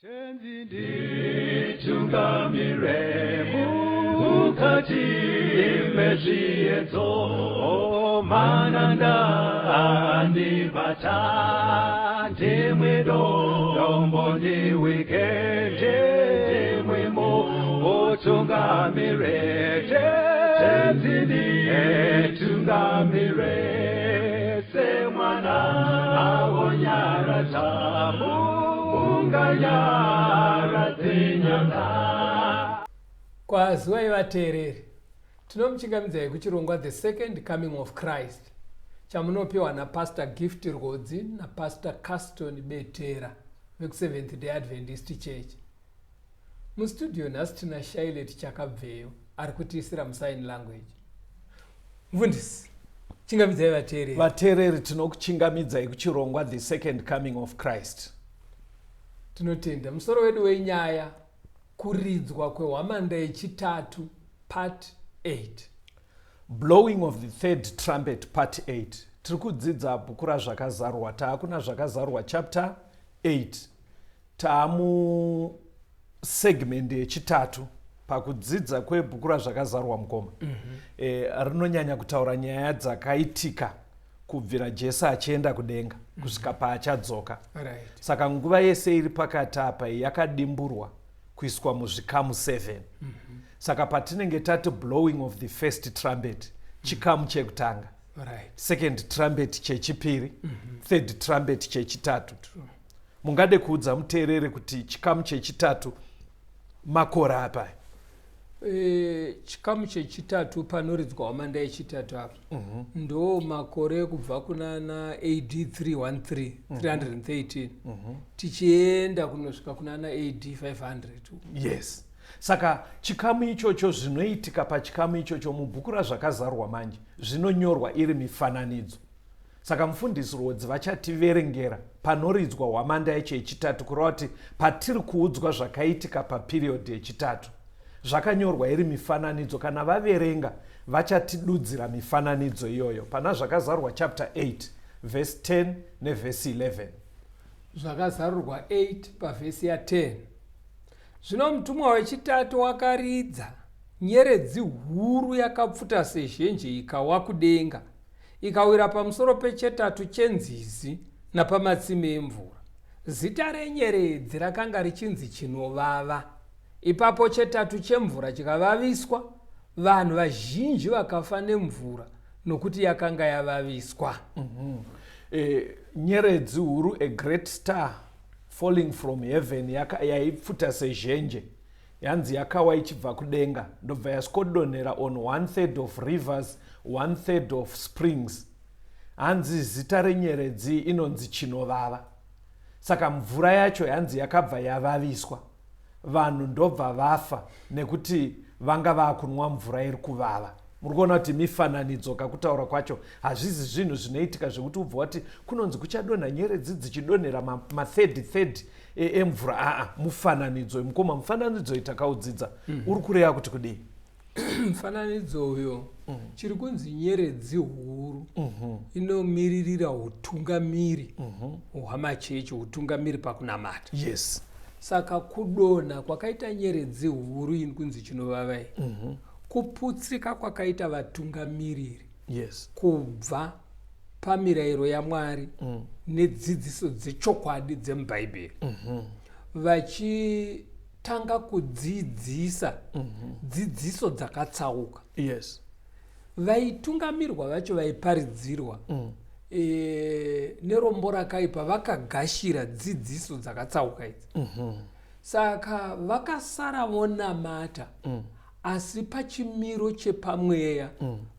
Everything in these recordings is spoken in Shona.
Tenzi nditungamire mukati mezviedzo, mananda andibata, ndimwe dombo ndiwike, ndimwe mutungamire. Tenzi nditungamire semwana awonyaradza munganyaradze nyanga. Kwaziwai vateereri, tinomuchingamidzai kuchirongwa The Second Coming of Christ chamunopiwa naPastor Gift Rwodzi naPastor Caston Betera vekuSeventh Day Adventist Church. Mustudio nhasi tina Shailet Chakabveyo ari kutiisira musign language. Mufundisi, chingamidzai vateereri. Vateereri, tinokuchingamidzai kuchirongwa The Second Coming of Christ. Tinotenda. Musoro wedu wenyaya, kuridzwa kwehwamanda yechitatu, part 8. Blowing of the Third Trumpet, part 8. Tiri kudzidza bhuku raZvakazarurwa, taakuna Zvakazarurwa chapter 8. Taamu segment yechitatu pakudzidza kwebhuku raZvakazarurwa, mukoma. Rinonyanya kutaura nyaya dzakaitika kubvira Jesu achienda kudenga kusvika paachadzoka. Saka nguva yese iri pakati apa yakadimburwa kuiswa muzvikamu 7. Saka patinenge tati blowing of the first trumpet, chikamu chekutanga, second trumpet chechipiri, third trumpet chechitatu. Mungade kuudza muteereri kuti chikamu chechitatu makore apa? Chikamu chechitatu panoridzwa hwamanda yechitatu apa ndo makore kubva kunana AD 313, 313, tichienda kunosvika kunana AD 500. Yes, saka chikamu ichocho, zvinoitika pachikamu ichocho mubhuku raZvakazarurwa manje zvinonyorwa iri mifananidzo. Saka mufundisi Rwodzi vachativerengera panoridzwa hwamanda yacho yechitatu, kureva kuti patiri kuudzwa zvakaitika paperiod yechitatu zvakanyorwa iri mifananidzo. Kana vaverenga, vachatidudzira mifananidzo iyoyo pana Zvakazarurwa chapter 8 verse 10 nevhesi 11. Zvakazarurwa 8 pavhesi ya10. Zvino mutumwa wechitatu wakaridza, nyeredzi huru yakapfuta sezhenje ikawa kudenga, ikawira pamusoro pechetatu chenzizi napamatsime emvura. Zita renyeredzi rakanga richinzi Chinovava. Ipapo chetatu chemvura chikavaviswa, vanhu vazhinji vakafa nemvura nokuti yakanga yavaviswa. Nyeredzi huru, a great star falling from heaven, yaipfuta sezhenje, yanzi yakawa ichibva kudenga, ndobva yasvikodonhera on one third of rivers, one third of springs. Hanzi zita renyeredzi inonzi Chinovava. Saka mvura yacho yanzi yakabva yavaviswa, vanhu ndobva vafa nekuti vanga vaakunwa mvura iri kuvava. Muri kuona kuti mifananidzo kakutaura kwacho, hazvisi zvinhu zvinoitika zvekuti ubva wati kunonzi kuchadonha nyeredzi dzichidonhera mathird third emvura. Aa, mufananidzo, mukoma, mufananidzo itakaudzidza uri kureva kuti kudii? Mufananidzo uyo, chiri kunzi nyeredzi huru inomiririra utungamiri hwamachechi, utungamiri pakunamata. Saka kudonha kwakaita nyeredzi huru ini kunzi Chinovava iyi, kuputsika kwakaita vatungamiriri kubva pamirayiro yaMwari nedzidziso dzechokwadi dzemubhaibheri, vachitanga kudzidzisa dzidziso dzakatsauka. Vaitungamirwa vacho, vaiparidzirwa, nerombo rakaipa vakagashira dzidziso dzakatsauka idzi. Saka vakasara vonamata, asi pachimiro chepamweya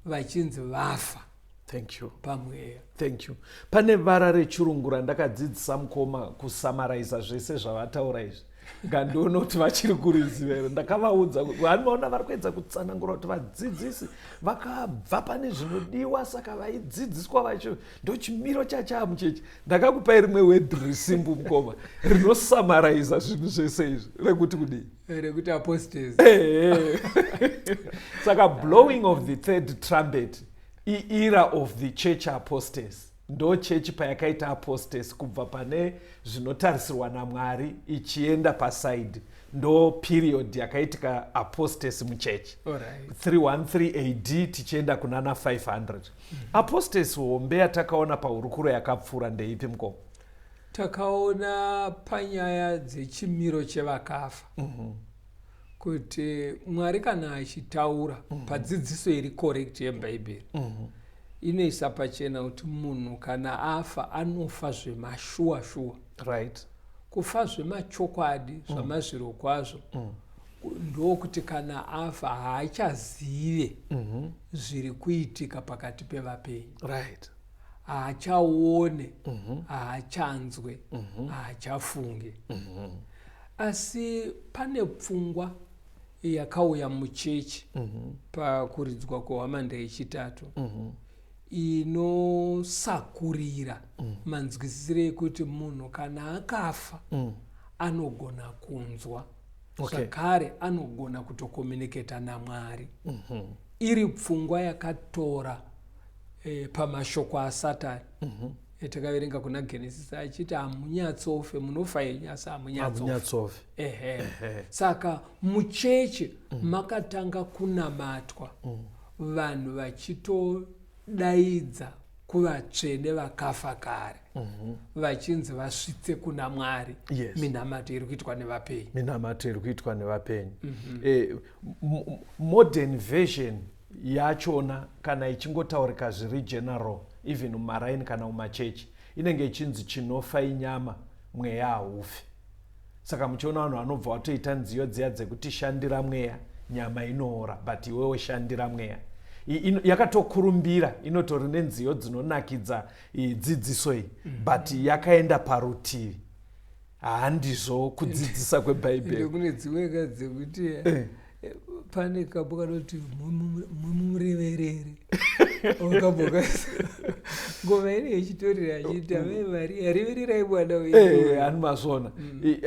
vachinzi vafa Thank you. pamweya. Thank you. Pane vara rechirungu randakadzidzisa mukoma kusummariza zvese zvavataura izvi. Ngandiona kuti vachiri kuriziva here. Ndakavaudza, vanoona vari kuedza kutsanangura kuti vadzidzisi vakabva pane zvinodiwa, saka vaidzidziswa vacho ndochimiro chachamuchechi. Ndakakupai rimwe word risimple, mukoma, rinosummariza zvinhu zvese izvi, rekuti kudii? Rekuti apostasy. Ehe. Saka blowing of the third trumpet iera of the church apostasy. Ndo chechi payakaita apostasy kubva pane zvinotarisirwa naMwari ichienda pasaidi. Ndo period yakaitika apostasy muchechi. 313 AD tichienda kunana 500. Apostasy hombe yatakaona pahurukuro yakapfuura ndeipi, mukoma? Takaona panyaya dzechimiro chevakafa kuti Mwari kana achitaura padzidziso iri correct yebhaibheri, inoisa pachena kuti munhu kana afa anofa zvemashuwa shuwa. Kufa zvemachokwadi, zvamazviro kwazvo, ndokuti kana afa haachazive zviri kuitika pakati pevapenyu. Haachaone, haachanzwe, haachafunge. Asi pane pfungwa yakauya muchechi pakuridzwa kwehwamanda yechitatu inosakurira manzwisisiro ekuti munhu kana akafa anogona kunzwa, zvakare anogona kutokomuniketa naMwari. Iri pfungwa yakatora pamashoko aSatani etakaverenga kuna Genesis achiti, "Hamunyatsofe, munofa henyu asi hamunyatsofe." Hamunyatsofe. Ehe, saka muchechi makatanga kunamatwa, vanhu vachitodaidza kuvatsvene vakafa kare, vachinzi vasvitse kuna Mwari minamato iri kuitwa nevapenyu. Minamato iri kuitwa nevapenyu. Modern version yachona, kana ichingotaurika zviri general, even mumaraini kana mumachechi, inenge ichinzi chinofa inyama, mweya haufi. Saka muchiona vanhu vanobva vatoita nziyo dziya dzekuti shandira mweya, nyama inoora, but iwewo shandira mweya. Yakatokurumbira, inotori nenziyo dzinonakidza dzidziso iyi, but yakaenda parutivi, handizvo kudzidzisa kwebhaibheri. Ende kune dzimwe ka dzekuti pane kambo kanoti, "Mumureverere." Kambo ngoma ine ichitorira achiti, "Amai Mariya, revererai mwana wenyu." Ani mazvona,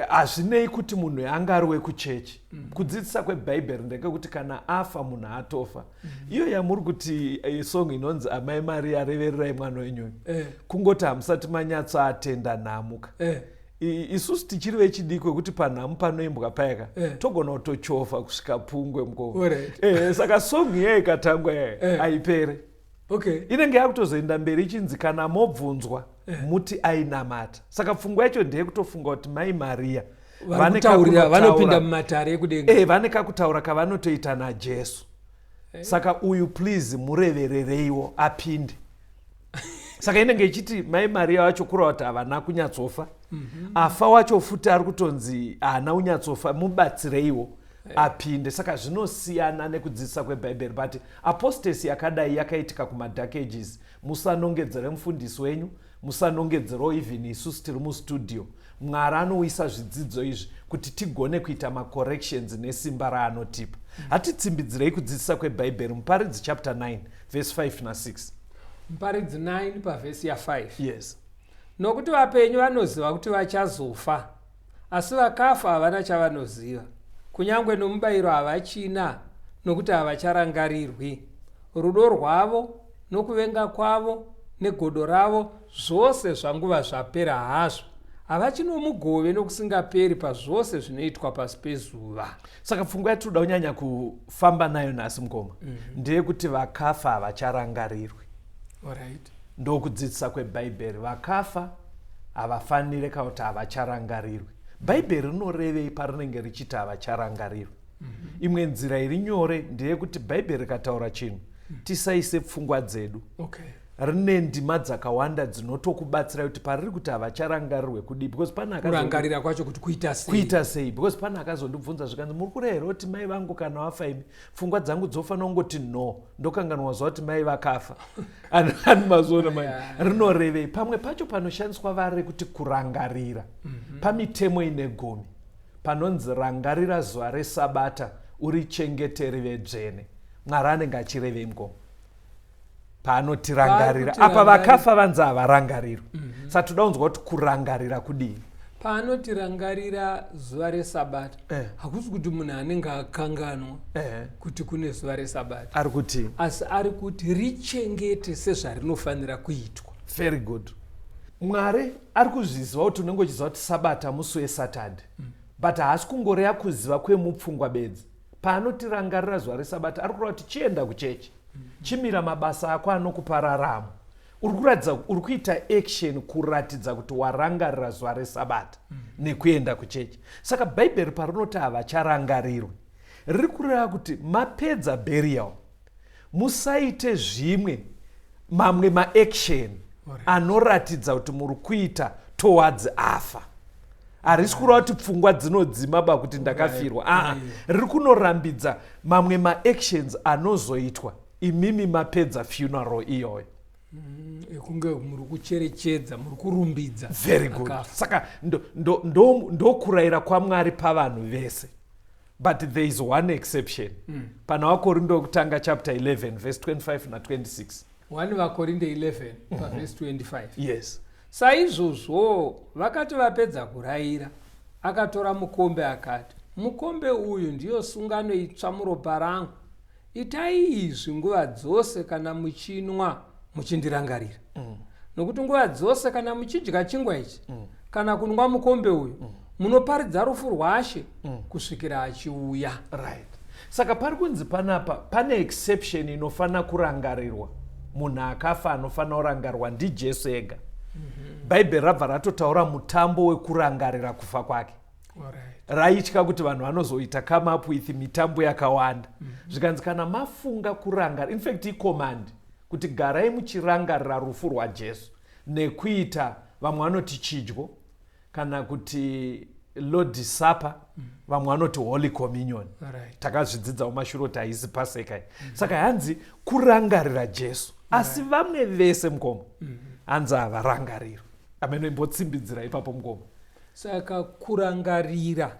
hazvinei kuti munhu anga ari wekuchechi. Kudzidzisa kwebhaibheri ndekekuti kana afa munhu atofa. Iyo yamuri kuti song inonzi "Amai Mariya revererai mwana wenyu", kungoti hamusati manyatsoatenda nhamuka. Isusu tichiri vechidiki wekuti panhamu panoimbwa payaka togona kutochovha kusvika pungwe, mukoma. Saka song iya ikatangwa yaya haipere. Inenge yakutozoenda mberi ichinzi kana mobvunzwa muti ainamata. Saka pfungwa yacho ndeyekutofunga kuti Mai Mariya vari vane kutaurira, vanopinda mumatare ekudenga. Vane kakutaura kavanotoita naJesu. Saka uyu please mureverereiwo apinde. Saka inenge ichiti Mai Mariya wacho kureva kuti havana kunyatsofa. Afa wacho futi ari kutonzi haana kunyatsofa, mubatsireiwo apinde. Saka zvinosiyana nekudzidzisa kwebhaibheri, but apostasy yakadai yakaitika kumadark ages. Musanongedzere mufundisi wenyu, musanongedzerewo even isusu tiri mustudio. Mwari anouyisa zvidzidzo izvi kuti tigone kuita macorrections nesimba raanotipa. Hatitsimbidzirei kudzidzisa kwebhaibheri. Muparidzi chapter 9 verse 5 na6. Muparidzi 9 pavhesi ya5. Yes. Nokuti vapenyu vanoziva kuti vachazofa, asi vakafa havana chavanoziva, kunyange nomubayiro havachina, nokuti havacharangarirwi. Rudo rwavo nokuvenga kwavo negodo ravo zvose zvanguva zvapera hazvo. Havachino mugove nokusingaperi pazvose zvinoitwa pasi pezuva. Saka pfungwa yatinoda kunyanya kufamba nayo nhasi, mukoma, ndeyekuti vakafa havacharangarirwi. Ndokudzidzisa kwebhaibheri. Vakafa havafanire kana kuti havacharangarirwi. Bhaibheri rinorevei parinenge richiti havacharangarirwi? Imwe nzira iri nyore ndeyekuti bhaibheri rikataura chinhu, tisaise pfungwa dzedu. Rine ndima dzakawanda dzinotokubatsira kuti pariri kuti havacharangarirwe kudii, because pane kurangarira kwacho kuti kuita sei. Kuita sei, because pane akazondibvunza zvikanzi, "Muri kureva kuti mai vangu kana vafa imi, pfungwa dzangu dzofanira kungoti no, ndokanganwa zuva kuti mai vakafa?" Ani mazuona mai rinorevei? Pamwe pacho panoshandiswa vara rekuti kurangarira pamitemo ine gumi, panonzi, "Rangarira zuva resabata urichengete rive dzvene." Mwari anenge achirevei, mukoma, paanotirangarira apa? Vakafa vanzi havarangarirwi. Saka toda kunzwa kuti kurangarira kudii. Paanotirangarira zuva resabata, hakusi kuti munhu anenge akanganwa kuti kune zuva resabata. Ari kuti Asi ari kuti richengete sezvarinofanira kuitwa. Very good. Mwari ari kuzviziva kuti unenge uchiziva kuti Sabata musi weSaturday. But haasi kungoreya kuziva kwemupfungwa bedzi. Paanotirangarira zuva reSabata ari kureva kuti chienda kuchechi. Chimira mabasa ako anokupa raramo. Uri kuratidza uri kuita action kuratidza kuti warangarira zuva reSabata nekuenda kuchechi. Saka Bhaibheri parinoti havacharangarirwi riri kureva kuti mapedza burial musaite zvimwe mamwe maaction anoratidza kuti muri kuita towards afa. Harisi kureva kuti pfungwa dzinodzima ba kuti ndakafirwa. Aa, riri kunorambidza mamwe maactions anozoitwa imimi mapedza funeral iyoyo. Ekunge muri kucherechedza, muri kurumbidza. Very good. Akafa. Saka ndokurayira kwaMwari pavanhu vese. But there is one exception. Pana vaKorinde wekutanga chapter 11 verse 25 na 26. 1 vaKorinde 11 paverse 25. Yes. Saizvozvo vakati vapedza kurayira, akatora mukombe akati, mukombe uyu ndiyo sungano itsva muropa rangu. Itai izvi nguva dzose kana muchinwa muchindirangarira. Nokuti nguva dzose kana muchidya chingwa ichi kana kunwa mukombe uyu munoparidza rufu rwaShe kusvikira achiuya. Right. Saka pari kunzi panapa pane exception inofanira kurangarirwa. Munhu akafa anofanira kurangarirwa ndiJesu ega. Bhaibheri rabva ratotaura mutambo wekurangarira kufa kwake. Raitya kuti vanhu vanozoita come up with mitambo yakawanda. Zvikanzi kana mafunga kurangarira, in fact icommand kuti garai muchirangarira rufu rwaJesu nekuita vamwe vanoti chidyo kana kuti Lord's Supper, vamwe vanoti Holy Communion. Takazvidzidza mumashure kuti haisi Paseka iyi. Saka hanzi kurangarira Jesu. Asi vamwe vese mukoma hanzi havarangariri. Ameno imbotsimbidzira ipapo mukoma. Saka kurangarira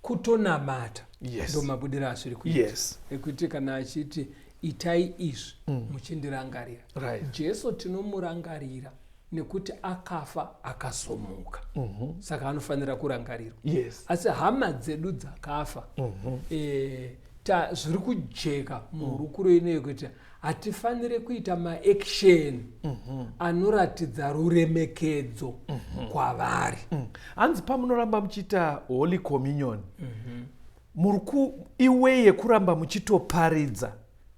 kutonamata. Ndo mabudiro asiri kuita. Ekuti kana achiti itai izvi muchindirangarira. Jesu tinomurangarira nekuti akafa akazomuka. Saka anofanira kurangarirwa. Asi hama dzedu dzakafa, zviri kujeka muhurukuro ino yekuti hatifanire kuita maaction anoratidza ruremekedzo kwavari. Hanzi pamunoramba muchiita Holy Communion, muri iwe yekuramba muchitoparidza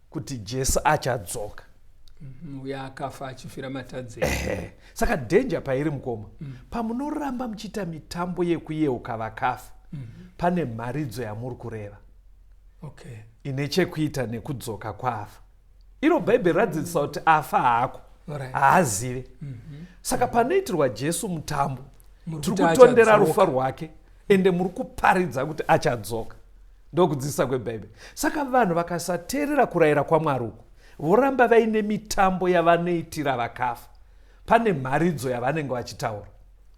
kuti Jesu achadzoka. Uye akafa achifira matadzo. Saka danger pairi mukoma, pamunoramba muchiita mitambo yekuyeuka vakafa, pane mharidzo yamuri kureva. Ine chekuita nekudzoka kwaafa. Iro Bhaibheri radzidzisa kuti afa haako, haazive. Saka panoitirwa Jesu mutambo, Muri tiri kuti kutondera achadzoka. rufu rwake, ende muri kuparidza kuti achadzoka. Ndokudzidzisa kweBhaibheri. Saka vanhu vakasateerera kurayira kwaMwari uku, voramba vaine mitambo yavanoitira vakafa, pane mharidzo yavanenge vachitaura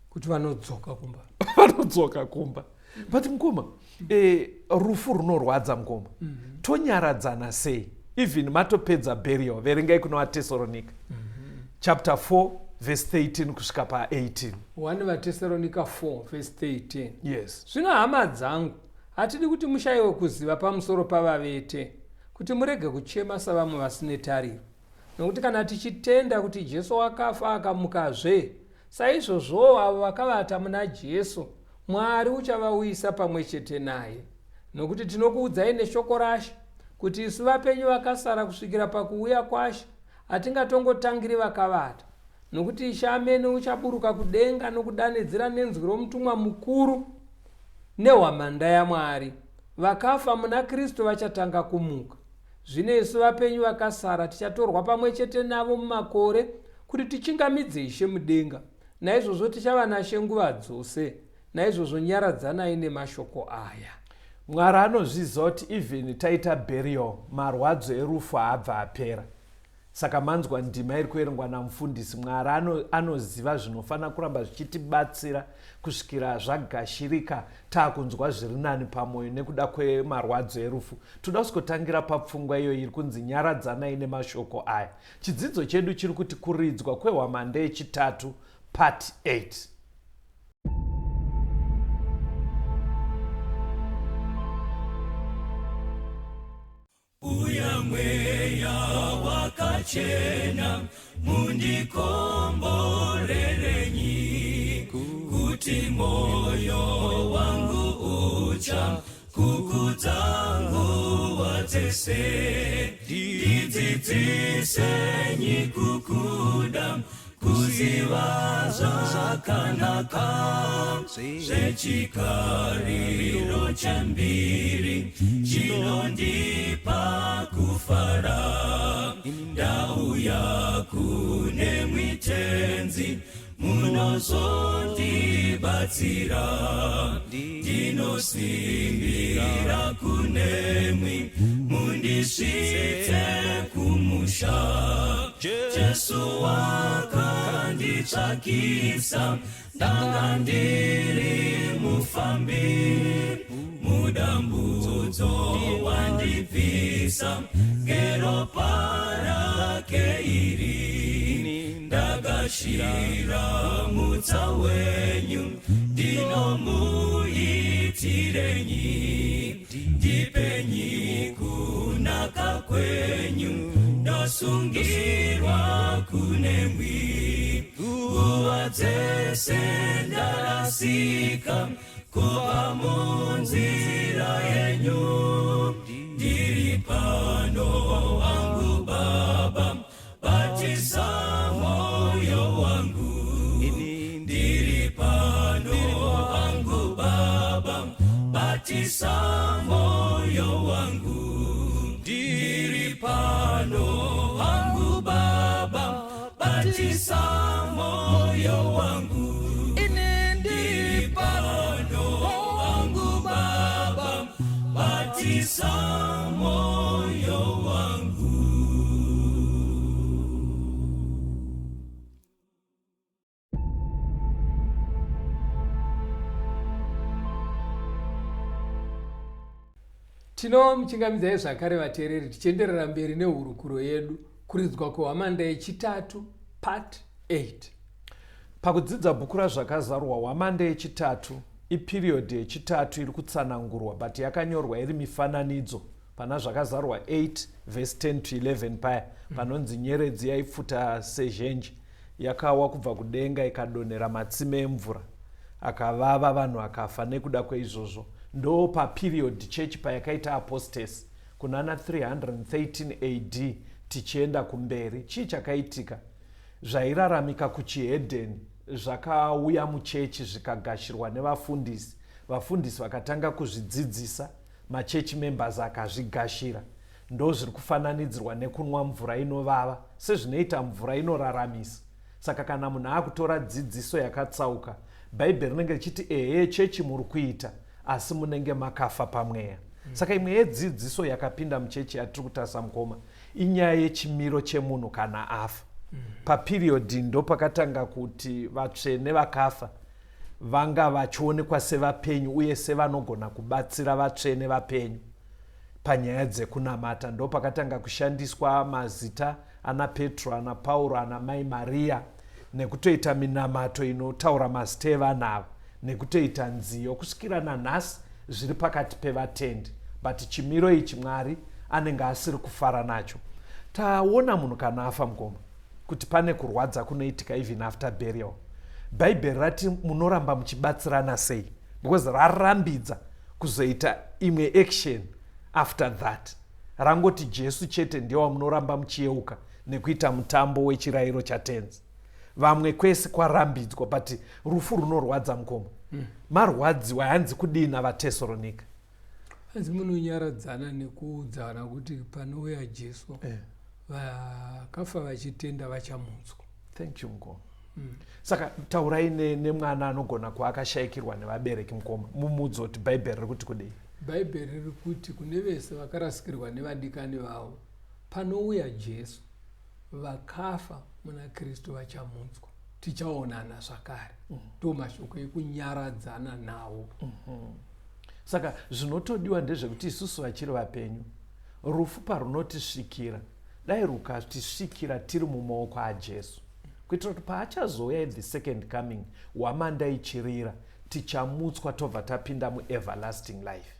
kuti vanodzoka kumba. Vanodzoka kumba. But mukoma, rufu runorwadza mukoma. Tonyaradzana sei? Even matopedza burial, verengai kuna vaTesalonika chapter 4 verse 13 kusvika pa 18. 1 vaTesalonika 4 verse 13. Yes. Zvino hama dzangu, hatidi kuti mushayiwe kuziva pamusoro pavavete, kuti murege kuchema savamwe vasine tariro. Nokuti kana tichitenda kuti Jesu wakafa akamukazve, saizvozvowo avo vakavata muna Jesu, Mwari uchavauyisa pamwe chete naye. Nokuti tinokuudzai neshoko raShe, kuti isu vapenyu vakasara kusvikira pakuuya kwaShe, hatingatongotangiri vakavata. Nokuti Ishe amene uchaburuka kudenga nokudanidzira nenzwi romutumwa mukuru nehwamanda yaMwari. Vakafa muna Kristu vachatanga kumuka. Zvino isu vapenyu vakasara tichatorwa pamwe chete navo mumakore kuti tichingamidze Ishe mudenga. Naizvozvo tichava naShe nguva dzose. Naizvozvo nyaradzanai nemashoko aya. Mwari anozviziva kuti even taita burial, marwadzo erufu haabva apera. Saka manzwa ndima iri kuverengwa namufundisi, Mwari anoziva zvinofanira kuramba zvichitibatsira kusvikira zvagashirika, taakunzwa zviri nani pamwoyo nekuda kwemarwadzo erufu. Toda kuzotangira papfungwa iyo iri kunzi nyaradzanai nemashoko aya. Chidzidzo chedu chiri kuti kuridzwa kwehwamanda yechitatu part 8. Uya mweya wakaipa. Makachena mundikomborerenyi kuti moyo wangu ucha kukudza nguva dzese. Ndidzidzisenyi kukuda, kuziva zvakanaka zvechikariro chembiri chinondipa kufara. Ndauya kune mwitenzi, munozondibatsira. Ndinosimbira kunemwi, mundisvitse kumusha. Jesu wakanditsvakisa, ndanga ndiri mufambi mudambudzo, wandibvisa ngeropa rake iri. Ndagashira mutsa wenyu, ndinomuitirenyi? Ndipenyi kunaka kwenyu, ndosungirwa kunemwi. Nguva dzese ndarasika kubva munzira yenyu. Ndiri pano wangu Baba, batisa moyo wangu. Ndiri pano wangu Baba, batisa moyo wangu. Ndiri pano wangu Baba, batisa moyo wangu. Ndiri pano wangu Baba, batisa moyo wangu. Tinomuchingamidzai zvakare vateereri, tichienderera mberi nehurukuro yedu, kuridzwa kwehwamanda yechitatu, part 8. Pakudzidza bhuku raZvakazarurwa, hwamanda yechitatu iperiod yechitatu iri kutsanangurwa, but yakanyorwa iri mifananidzo. Pana Zvakazarurwa 8 vhesi 10 to 11 paya panonzi nyeredzi yaipfuta sezhenje yakawa kubva kudenga ikadonhera matsime emvura akavava, vanhu akafa nekuda kweizvozvo. Ndo paperiod chechi payakaita apostasy kunana 313 AD tichienda kumberi. Chii chakaitika? Zvairaramika kuchihedheni zvakauya muchechi, zvikagashirwa nevafundisi. Vafundisi vakatanga kuzvidzidzisa, machechi members akazvigashira. Ndo zviri kufananidzirwa nekunwa mvura inovava sezvinoita mvura inoraramisa. Saka kana munhu akutora dzidziso yakatsauka, Bhaibheri rinenge richiti, ehe, chechi muri kuita, asi munenge makafa pamweya. Saka imwe yedzidziso yakapinda muchechi yatiri kutarisa, mukoma, inyaya yechimiro chemunhu kana afa. Paperiod ndo pakatanga kuti vatsvene vakafa vanga vachionekwa sevapenyu uye sevanogona kubatsira vatsvene vapenyu panyaya dzekunamata. Ndo pakatanga kushandiswa mazita ana Petro, ana Pauro, ana Mai Mariya, nekutoita minamato inotaura mazita evanhu ava, nekutoita nziyo. Kusvikira nanhasi zviri pakati pevatendi, but chimiro ichi Mwari anenge asiri kufara nacho. Taona munhu kana afa, mukoma, kuti pane kurwadza kunoitika even after burial. Bhaibheri rati munoramba muchibatsirana sei? Because rarambidza kuzoita imwe action after that. Rangoti Jesu chete ndiye wamunoramba muchiyeuka nekuita mutambo wechirayiro chaTenzi. Vamwe kwese kwarambidzwa, but rufu runorwadza, mukoma. Marwadziwa, hanzi kudii navaTesalonika? Hanzi munonyaradzana nekuudzana kuti panouya Jesu, vakafa vachitenda vachamutswa. Thank you, mukoma. Saka taurai nemwana anogona kuva akashayikirwa nevabereki, mukoma, mumudzo kuti Bhaibheri riri kuti kudii. Bhaibheri riri kuti kune vese vakarasikirwa nevadikani vavo, panouya Jesu, vakafa muna Kristu vachamutswa, tichaonana zvakare. Ndo mashoko ekunyaradzana nawo. Saka zvinotodiwa ndezvekuti isusu vachiri vapenyu, rufu parunotisvikira, dai rukatisvikira tiri mumaoko aJesu, kuitira kuti paachazouya at the second coming, hwamanda ichirira, tichamutswa tobva tapinda mueverlasting life.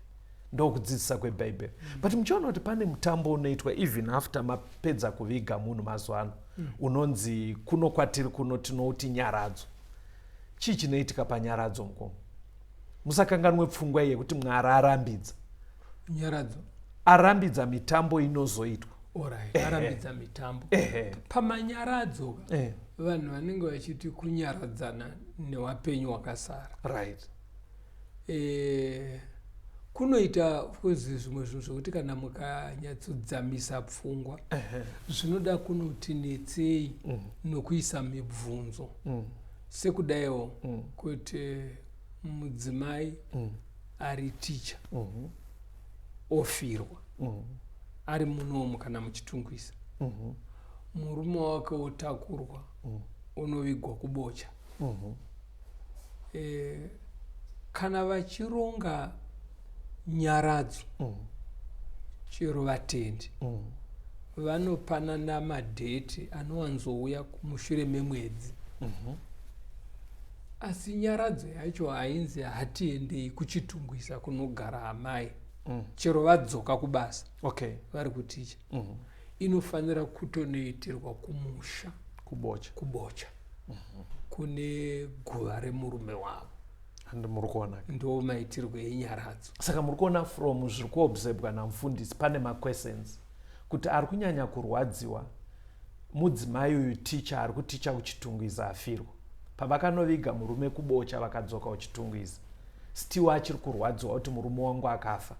Ndokudzidzisa kwebhaibheri mm. But muchiona kuti pane mutambo unoitwa even after mapedza kuviga munhu mazuva ano mm. Unonzi kuno kwatiri kuno tinouti nyaradzo. Chii chinoitika panyaradzo mukoma? Musakanganwe pfungwa iyi yekuti Mwari arambidza nyaradzo, arambidza mitambo inozoitwa. Alright, arambidza mitambo pamanyaradzo. Vanhu vanenge vachiti kunyaradzana newapenyu wakasara. Kunoita of course zvimwe zvinhu zvekuti kana mukanyatsodzamisa pfungwa zvinoda kunoti netsei nokuisa mibvunzo sekudaiwo kuti mudzimai ari ticha ofirwa ari munomu kana muChitungwiza, murume wake otakurwa unovigwa kuBocha. Kana vachironga nyaradzo, chero vatendi vanopanana madheti anowanzouya mushure memwedzi, asi nyaradzo yacho hainzi hatiendei kuChitungwiza kunogara amai chero vadzoka kubasa vari kuticha. Inofanira kutonoitirwa kumusha. Kubocha. Kubocha kune guva remurume wavo. And muri kuona ndo maitirwo enyaradzo. Saka muri kuona from zviri kuobservwa namufundisi, pane maquestions kuti ari kunyanya kurwadziwa mudzimai uyu ticha ari kuticha kuChitungwiza afirwa. Pavakanoviga murume kuBocha vakadzoka kuChitungwiza, still achiri kurwadziwa kuti murume wangu akafa.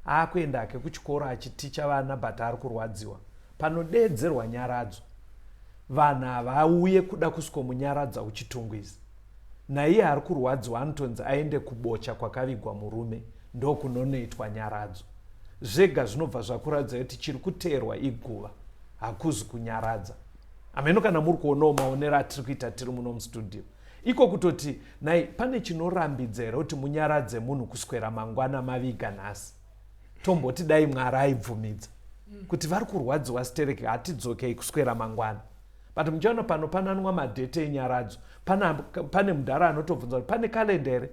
Aakuenda hake kuchikoro achiticha vana, but ari kurwadziwa. Panodeedzerwa nyaradzo, vanhu havauye kuda kusikomunyaradza kuChitungwiza. Naiye ari kurwadziwa anotonzi aende kuBocha kwakavigwa murume, ndokunonoitwa nyaradzo. Zvega zvinobva zvakuratidza kuti chiri kuteerwa iguva, hakuzi kunyaradza. Hameno kana muri kuonawo maonero atiri kuita tiri muno mustudio. Iko kutoti nai pane chinorambidza here kuti munyaradze munhu kuswera mangwana maviga nhasi? Tomboti dai Mwari aibvumidza kuti vari kurwadziwa stereki, hatidzokei kuswera mangwana. But muchiona pano pananwa madhete enyaradzo, pane mudhara anotobvunza kuti pane kalenda here,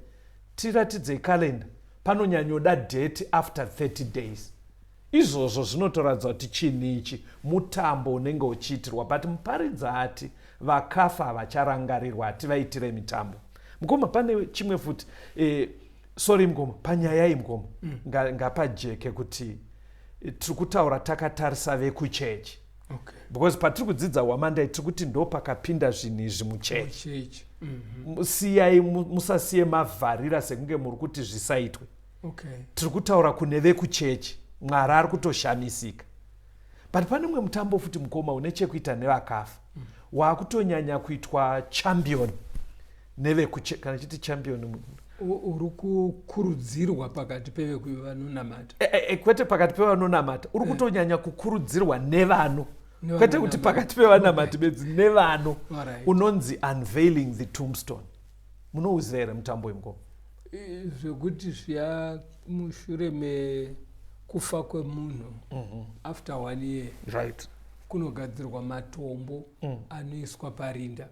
tiratidzei kalenda. Panonyanyoda date after 30 days. Izvozvo zvinotoratidza kuti chinhu ichi mutambo unenge uchiitirwa. But muparidza ati vakafa havacharangarirwa, hativaitire mitambo. Mukoma, pane chimwe futi, sorry mukoma, panyaya iyi mukoma, ngapajeke kuti tiri kutaura takatarisa vekuchechi because patiri kudzidza hwamandai tiri kuti ndo pakapinda zvinhu izvi muchechi. Muchechi. Siyai, musasiye mavharira sekunge muri kuti zvisaitwe. Tiri kutaura kune vekuchechi. Mwari ari kutoshamisika. But pane mumwe mutambo futi mukoma une chekuita nevakafa waakutonyanya kuitwa champion nevekuche, kana chiti champion Uri kukurudzirwa pakati pevanonamata. Kwete pakati pevanonamata, uri kutonyanya kukurudzirwa nevano, kwete kuti pakati pevanamati bedzi, nevano. Unonzi unveiling the tombstone. Munouziva here mutambo wemukoma? Zvekuti zviya mushure mekufa kwemunhu, after one year, kunogadzirwa matombo anoiswa parinda,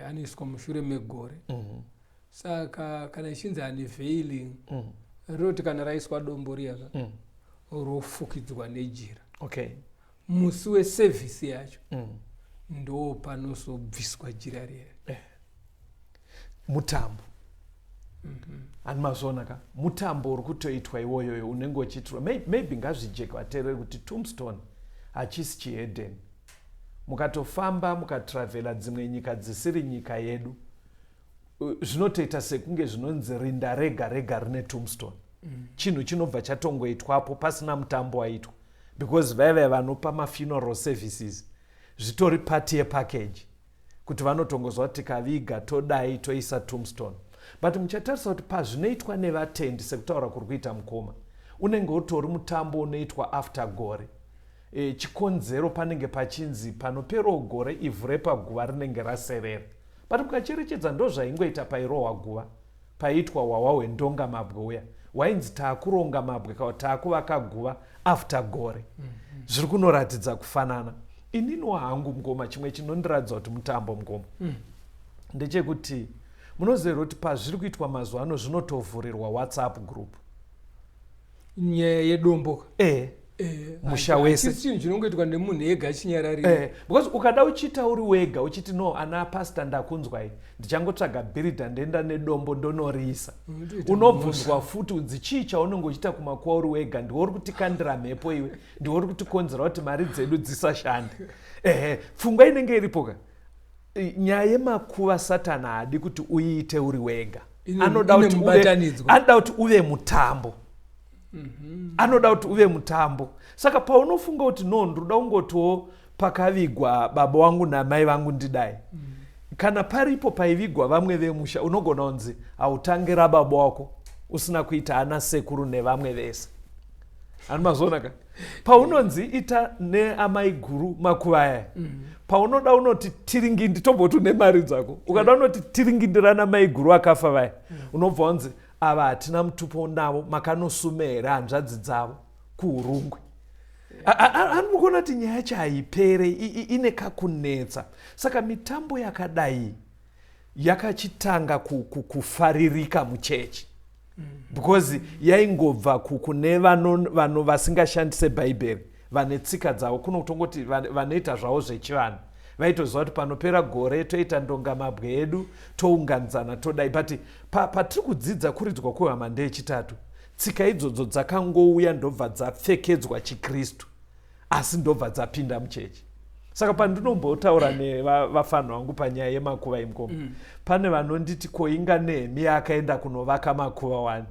anoiswa mushure megore. Saka kana ichinzi unveiling, rinoti kana raiswa dombo riyaka, rofukidzwa nejira. Musi wesevhisi yacho ndo panozobviswa jira riya. Mutambo hani mazviona ka, mutambo uri kutoitwa iwoyoyo unenge uchiitirwa. Maybe ngazvijeke vateereri kuti tombstone hachisi chihedheni. Mukatofamba mukatravhela dzimwe nyika dzisiri nyika yedu, zvinotoita sekunge zvinonzi rinda rega rega rine tombstone. Chinhu chinobva chatongoitwapo pasina mutambo waitwa, because vaiva vanopa mafuneral services zvitori part yepackage kuti vanotongozwa kuti tikaviga todai toisa tombstone. But muchatarisa kuti pazvinoitwa nevatendi, sekutaura kuri kuita mukoma, unenge utori mutambo unoitwa after gore. Chikonzero panenge pachinzi panoperawo gore ivhu repaguva rinenge raserera. But mukacherechedza ndo zvaingoita pairohwa guva, paiitwa hwahwa hwendonga mabwe uya wainzi taakuronga mabwe kana taakuvaka guva after gore. Zviri kunoratidza kufanana. Ininiwo hangu mukoma, chimwe chinondiratidza kuti mutambo mukoma ndechekuti munoziva here kuti pazviri kuitwa mazuva ano zvinotovhurirwa WhatsApp group? Nyaya yedombo. Eh. Eh, Musha wese. Hachisi chinhu chinongoitwa nemunhu ega chinyararire. Because ukada uchiita uri wega uchiti, "No, ana pastor, ndakunzwai, ndichangotsvaga bhiridha, ndoenda nedombo ndonoriisa," Unotoita unobvunzwa futi unzi, "Chii chaunenge uchiita kumakuva uri wega? Ndiwe uri kutikandira mhepo iwe, ndiwe uri kutikonzera kuti mari dzedu dzisashande." Ehe, pfungwa inenge iripo ka, nyaya yemakuva, Satani haadi kuti uiite uri wega. Anoda Ine kuti mubatanidzwa. Anoda kuti uve mutambo, anoda kuti uve mutambo. Saka paunofunga kuti, "No, ndoda kungotiwo pakavigwa baba vangu namai vangu ndidai," kana paripo paivigwa vamwe vemusha, unogona kunzi hautangi rababa wako usina kuita ana sekuru nevamwe vese. Ani mazoona ka, paunonzi ita neamai guru makuva aya, paunoda unoti tiringindi, tomboti une mari dzako, ukada unoti tiringindirana mai guru akafa vaya, unobva wanzi, "Ava hatina mutupo navo, makanosume here hanzvadzi dzavo kuUrungwe?" Ani mukuona kuti nyaya yacho haipere, ine kakunetsa. Saka mitambo yakadai yakachitanga kufaririka muchechi because yaingobva kune vano vasingashandise Bhaibheri, vane tsika dzavo kuno, kutongoti vanoita zvavo zvechivanhu, vaitoziva kuti panopera gore toita ndongamabwe edu, tounganidzana, todai. But patiri kudzidza kuridzwa kwehwamanda yechitatu, tsika idzodzo dzakangouya, ndobva dzapfekedzwa chiKristu, asi ndobva dzapinda muchechi. Saka pandinombotaura nevafanhu vangu panyaya yemakuva imukoma, pane vanonditi, "Koinga Nehemiya akaenda kunovaka makuva wani?"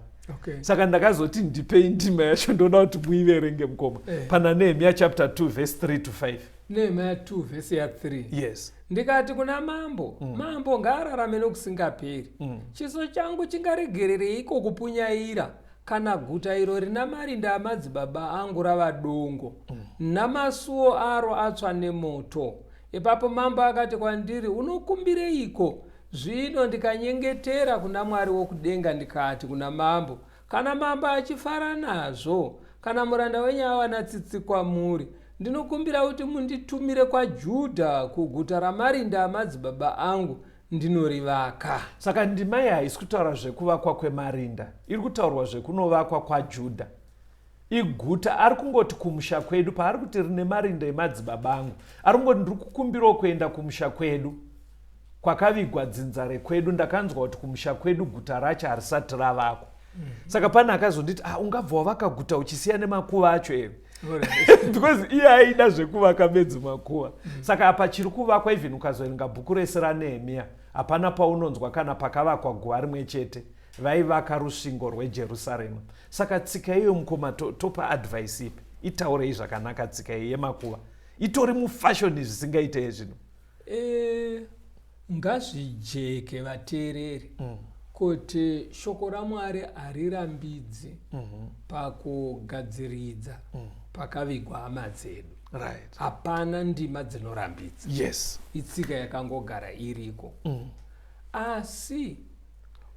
Saka ndakazoti, "Ndipei ndima yacho, ndoda kuti muiverenge, mukoma." Pana Nehemiya chapter 2 verse 3 to 5. Nehemiya 2 vhesi ya3. Yes. Ndikati kuna mambo, "Mambo ngaararame nokusingaperi. Chiso changu chingaregerereiko kupunyaira kana guta iro rina marinda amadzibaba angu rava dongo, namasuo aro atsva nemoto?" Ipapo mambo akati kwandiri, "Unokumbireiko?" Zvino ndikanyengetera kuna Mwari wokudenga, ndikati kuna mambo, "Kana mambo achifara nazvo, kana muranda wenyu awana tsitsi kwamuri, ndinokumbira kuti munditumire kwaJudha, kuguta ramarinda amadzibaba angu, ndinorivaka." Saka ndima iyi haisi kutaura zvekuvakwa kwemarinda, iri kutaurwa zvekunovakwa kwaJudha, iguta. Ari kungoti kumusha kwedu, paari kuti rine marinda emadzibaba angu, ari kungoti ndiri kukumbirawo kuenda kumusha kwedu kwakavigwa dzinza rekwedu. Ndakanzwa kuti kumusha kwedu guta racho harisati ravakwa. Saka pane akazonditi, "Ah, ungabva wavaka guta uchisiya nemakuva acho here?" Because iye aida zvekuvaka bedzi makuva. Saka apa chiri kuvakwa, even ukazoverenga bhuku rese raNehemiya, hapana paunonzwa kana pakavakwa guva rimwe chete. Vaivaka rusvingo rweJerusarema. Saka tsika iyoyo, mukoma, topa advice ipi? Itaurei zvakanaka. Tsika iyi yemakuva itori mufashoni zvisingaitei zvino. Ngazvijeke, vateereri, kuti shoko raMwari harirambidzi pakugadziridza pakavigwa hama dzedu. Hapana ndima dzinorambidza. Itsika yakangogara iriko. Asi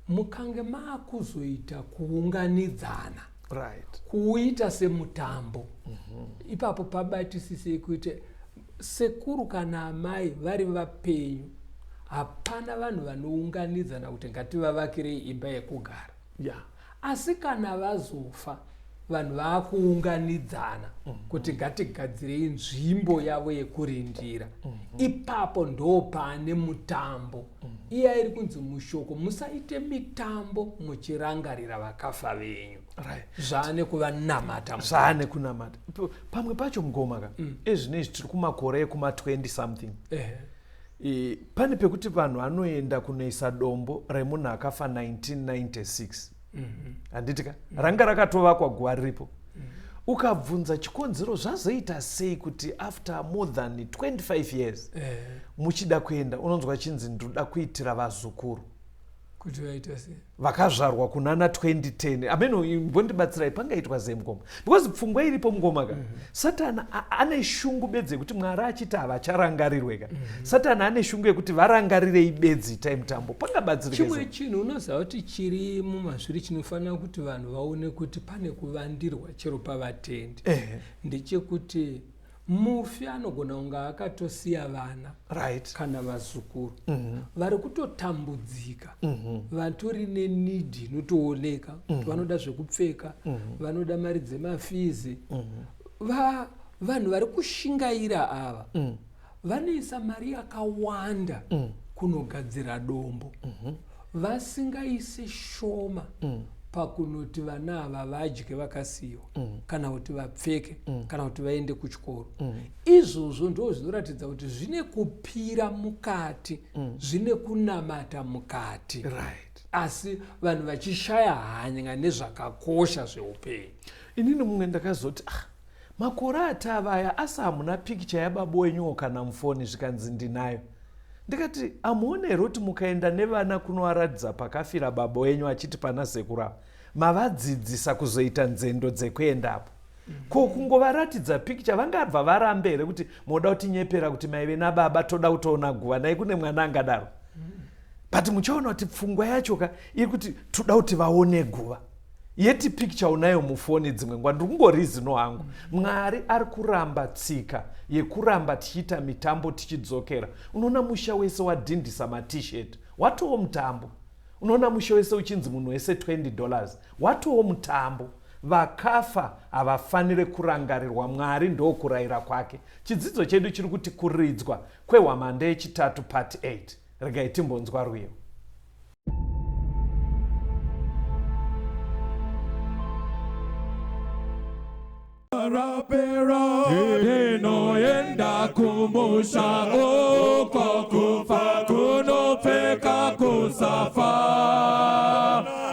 mukange maakuzoita kuunganidzana, kuuita semutambo, ipapo pabatisisei kuti sekuru kana amai vari vapenyu, hapana vanhu vanounganidzana kuti ngativavakirei imba yekugara. Asi kana vazofa, vanhu vaakuunganidzana kuti ngatigadzirei nzvimbo yavo yekurindira, ipapo ndo paane mutambo. Iya iri kunzi mushoko, "Musaite mitambo muchirangarira vakafa venyu." Zvaane kuvanamata. Zvaane kunamata. Pamwe pacho, mukoma ka, ezvinezvi tiri kumakore ekuma20 something. Pane pekuti vanhu vanoenda kunoisa dombo remunhu akafa 1996, handiti ka? Ranga rakatovakwa guva riripo. Ukabvunza chikonzero, zvazoita sei kuti after more than 25 years muchida kuenda, unonzwa chinzi, "Ndoda kuitira vazukuru." Kuti vaita sei? Vakazvarwa kunana 2010. Ameno, mbondibatsirai, pangaitwa sei, mukoma? Because pfungwa iripo, mukoma ka, Satani ane shungu bedzi yekuti Mwari achiti havacharangarirwe ka. Satani ane shungu yekuti varangarirei bedzi, itai mutambo. Pangabatsirike Chimwe sei? chinhu unoziva kuti chiri mumazviri chinofanira kuti vanhu vaone kuti pane kuvandirwa chero pavatendi, ndechekuti Mufi anogona kunge akatosiya vana right kana vazukuru vari kutotambudzika, vatori neneed inotooneka kuti vanoda zvekupfeka, vanoda mari dzemafees. Vanhu vari kushingaira ava vanoisa mari yakawanda kunogadzira dombo, vasingaisi shoma pakunoti vana ava vadye vakasiyiwa, kana kuti vapfeke, kana kuti vaende kuchikoro. Izvozvo ndo zvinoratidza kuti zvine kupira mukati, zvine kunamata mukati, asi vanhu vachishaya hanya nezvakakosha zveupenyu. Inini mumwe ndakazoti, ah, makore atava aya, asi hamuna pikicha yababa wenyuwo kana mufoni? Zvikanzi, ndinayo. Ndikati, hamuone here kuti mukaenda nevana kunovaratidza pakafira baba wenyu, achiti pana sekuru ava, mavadzidzisa kuzoita nzendo dzekuendapo? Ko kungovaratidza pikicha, vangabva varambe here kuti moda kutinyepera kuti maive nababa, toda kutoona guva? Nai kune mwana angadaro? But muchaona kuti pfungwa yacho ka iri kuti toda kuti vaone guva, yeti picture unayo mufoni. Dzimwe nguva ndiri kungorizino hangu, Mwari ari kuramba tsika yekuramba tichiita mitambo tichidzokera. Unoona musha wese wadhindisa maT-shirt, watowo mutambo. Unoona musha wese uchinzi munhu wese $20, watowo mutambo. Vakafa havafaniri kurangarirwa. Mwari ndokurayira kwake. Chidzidzo chedu chiri kuti kuridzwa kwehwamanda yechitatu, part 8. Regai timbonzwa rwiyo. Rapera ndinoenda kumusha, uko kufa kunopfeka kusafa.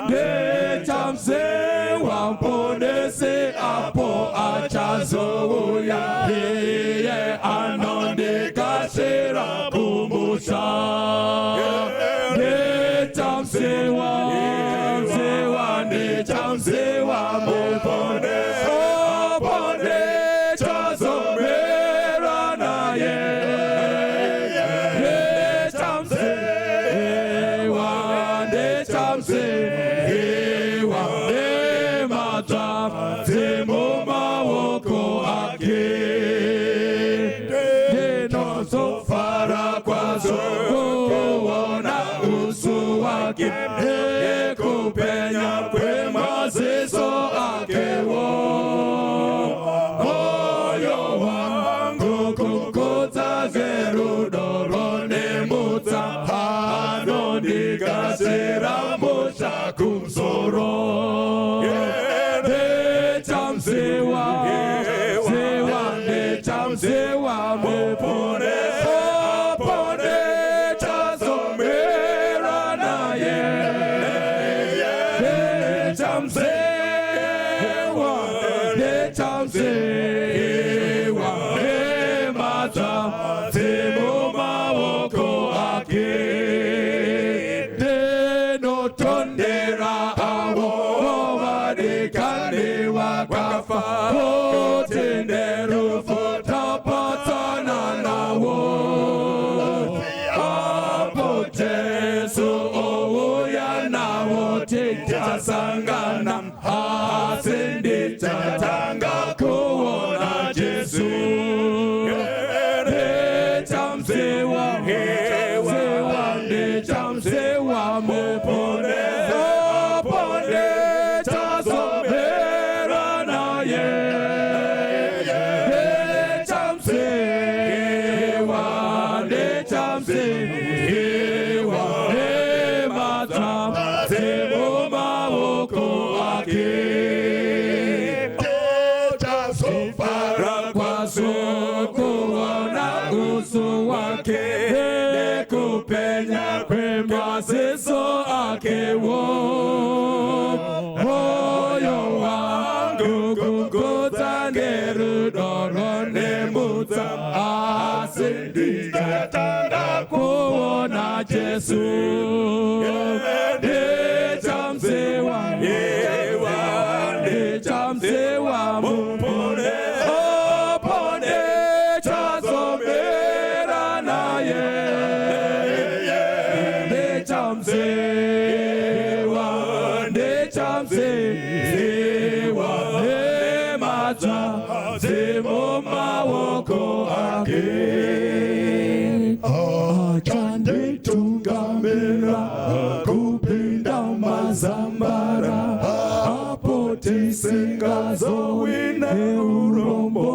Ndichamziva Muponesi apo achazouya, iye anondigashira kumusha. Ndichamziva, mziva, ndichamziva Muponesi apo ndichazomira naye. Ndichamziva, ndichamziva, nemadzva dzemumaoko ake. Ndinozofara kwazvo kuona uso wake nekupenya kwemaziso akewo. Moyo wangu kukudza zverudo rwonemutsa, anondigashira musha kumusoro. Ndichamziva, ziva, ndichamziva Muponesi apo ndichazomira naye. Ndichamziva, ndichamziva, nemadzva dzemumaoko ake. Ndinotondera avo vadikani vakafa, kuti nerufu tapatsana navo. Apo Jesu ouya navo tichasangana, asi ndichatanga kuona Jesu. Ndichamziva, ziva, ndichamziva Muponesi apo ndichazomira naye. Ndichamziva, ndichamziva, nemadzva dzemumaoko ake. Ndichazofara kwazvo kuona uso wake nekupenya kwemaziso akewo. Moyo wangu kukudza nerudo rwonemutsa, asi ndichatanga kuona Jesu. Ndichamziva, ndichamziva Muponesi apo ndichazomira naye. Ndichamziva, ndichamziva, nemadzva dzemumaoko. Tisingazowi neurombo.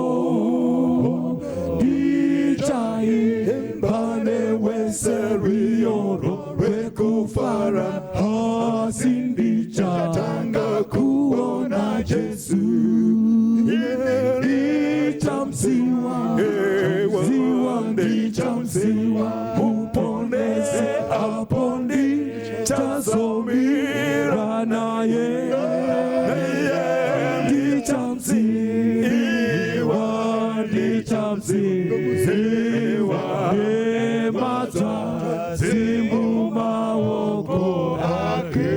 Ndichaimba newese rwiyo rwekufara, asi ndichatanga kuona Jesu. Ndichamziwa, ziwa, ndichamziwa Muponesi, apo ndichazomira naye. Ndichamziwa, ndichamziwa, nematsva dzimumaoko ake.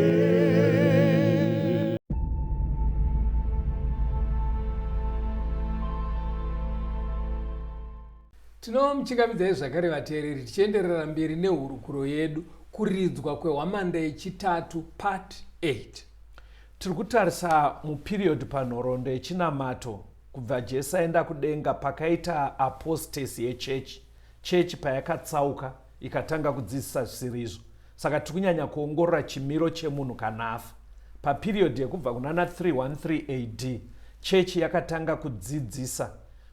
Tinomuchingamidzai zvakare vateereri, tichienderera mberi nehurukuro yedu, kuridzwa kwehwamanda yechitatu, part 8. Tiri kutarisa muperiod panhoroondo yechinamato kubva Jesu aenda kudenga, pakaita apostasy yechechi, chechi payakatsauka ikatanga kudzidzisa zvisirizvo. Saka tiri kunyanya kuongorora chimiro chemunhu kana afa. Paperiod yekubva kunana 313 AD, chechi yakatanga kudzidzisa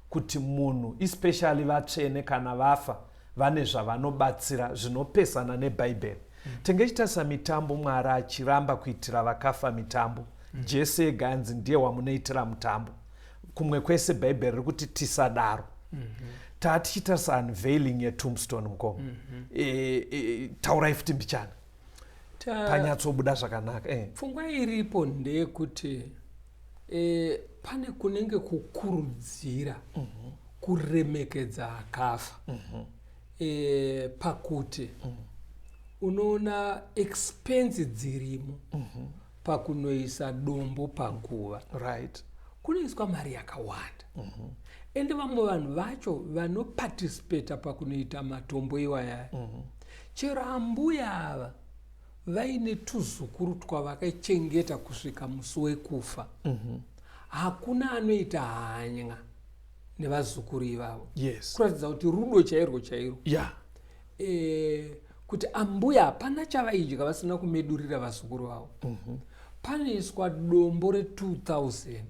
kuti munhu, especially vatsvene, kana vafa vane zvavanobatsira zvinopesana nebhaibheri. Tenge chitarisa mitambo, Mwari achiramba kuitira vakafa mitambo. Jesu ega anzi ndiye wamunoitira mutambo, kumwe kwese bhaibheri riri kuti tisadaro. Taa tichitarisa unveiling yetombstone, mukoma. Taurai futi mbichana, panyatsobuda zvakanaka. Pfungwa iripo ndeyekuti pane kunenge kukurudzira kuremekedza akafa, pakuti unoona expense dzirimo pakunoisa dombo paguva. Kunoiswa mari yakawanda, ende vamwe vanhu vacho vanoparticipata pakunoita matombo iwayaya, chero ambuya ava vaine tuzukuru twavakachengeta kusvika musi wekufa, hakuna anoita hanya nevazukuru ivavo. Kuratidza kuti rudo chairwo chairwo, kuti ambuya hapana chavaidya vasina kumedurira vazukuru vavo. Panoiswa dombo re2000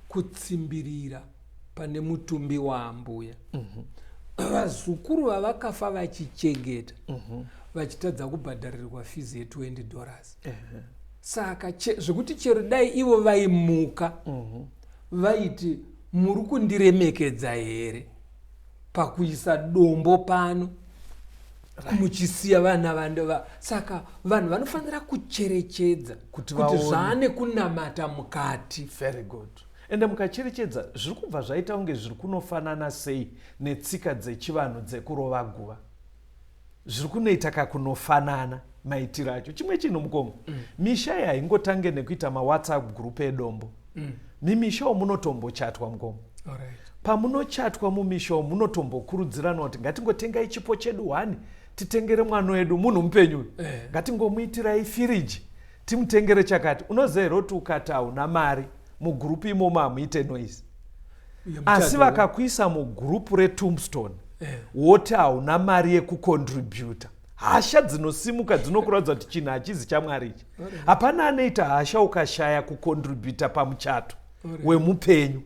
kutsimbirira pane mutumbi waambuya. Vazukuru vavakafa vachichengeta vachitadza kubhadharirwa fizi ye$20. Saka zvekuti chero dai ivo vaimuka, vaiti, "Muri kundiremekedza here pakuisa dombo pano muchisiya vana vando?" Saka vanhu vanofanira kucherechedza kuti kuti vaone. Zvaane kunamata mukati. Very good. Ende mukacherechedza, zviri kubva zvaita kunge zviri kunofanana sei netsika dzechivanhu dzekurova guva, zviri kunoita kakunofanana maitiro acho. Chimwe chinhu, mukoma, misha iyi haingotange nekuita maWhatsApp group edombo. Mimisha munotombochatwa, mukoma. Pamunochatwa mumisha umu, munotombokurudzirana kuti ngatingotengai chipo chedu hwani, titengere mwana wedu, munhu mupenyu uyu. Ngatingomuitirai firiji, timutengere chakati. Unoziva here kuti ukati hauna mari mugurupu imomo hamuite noise, asi vakakuisa mugurupu retombstone, woti hauna mari yekucontributa, hasha dzinosimuka dzinokuratidza kuti chinhu hachizi chamwari ichi. Hapana anoita hasha ukashaya kucontributa pamuchato wemupenyu,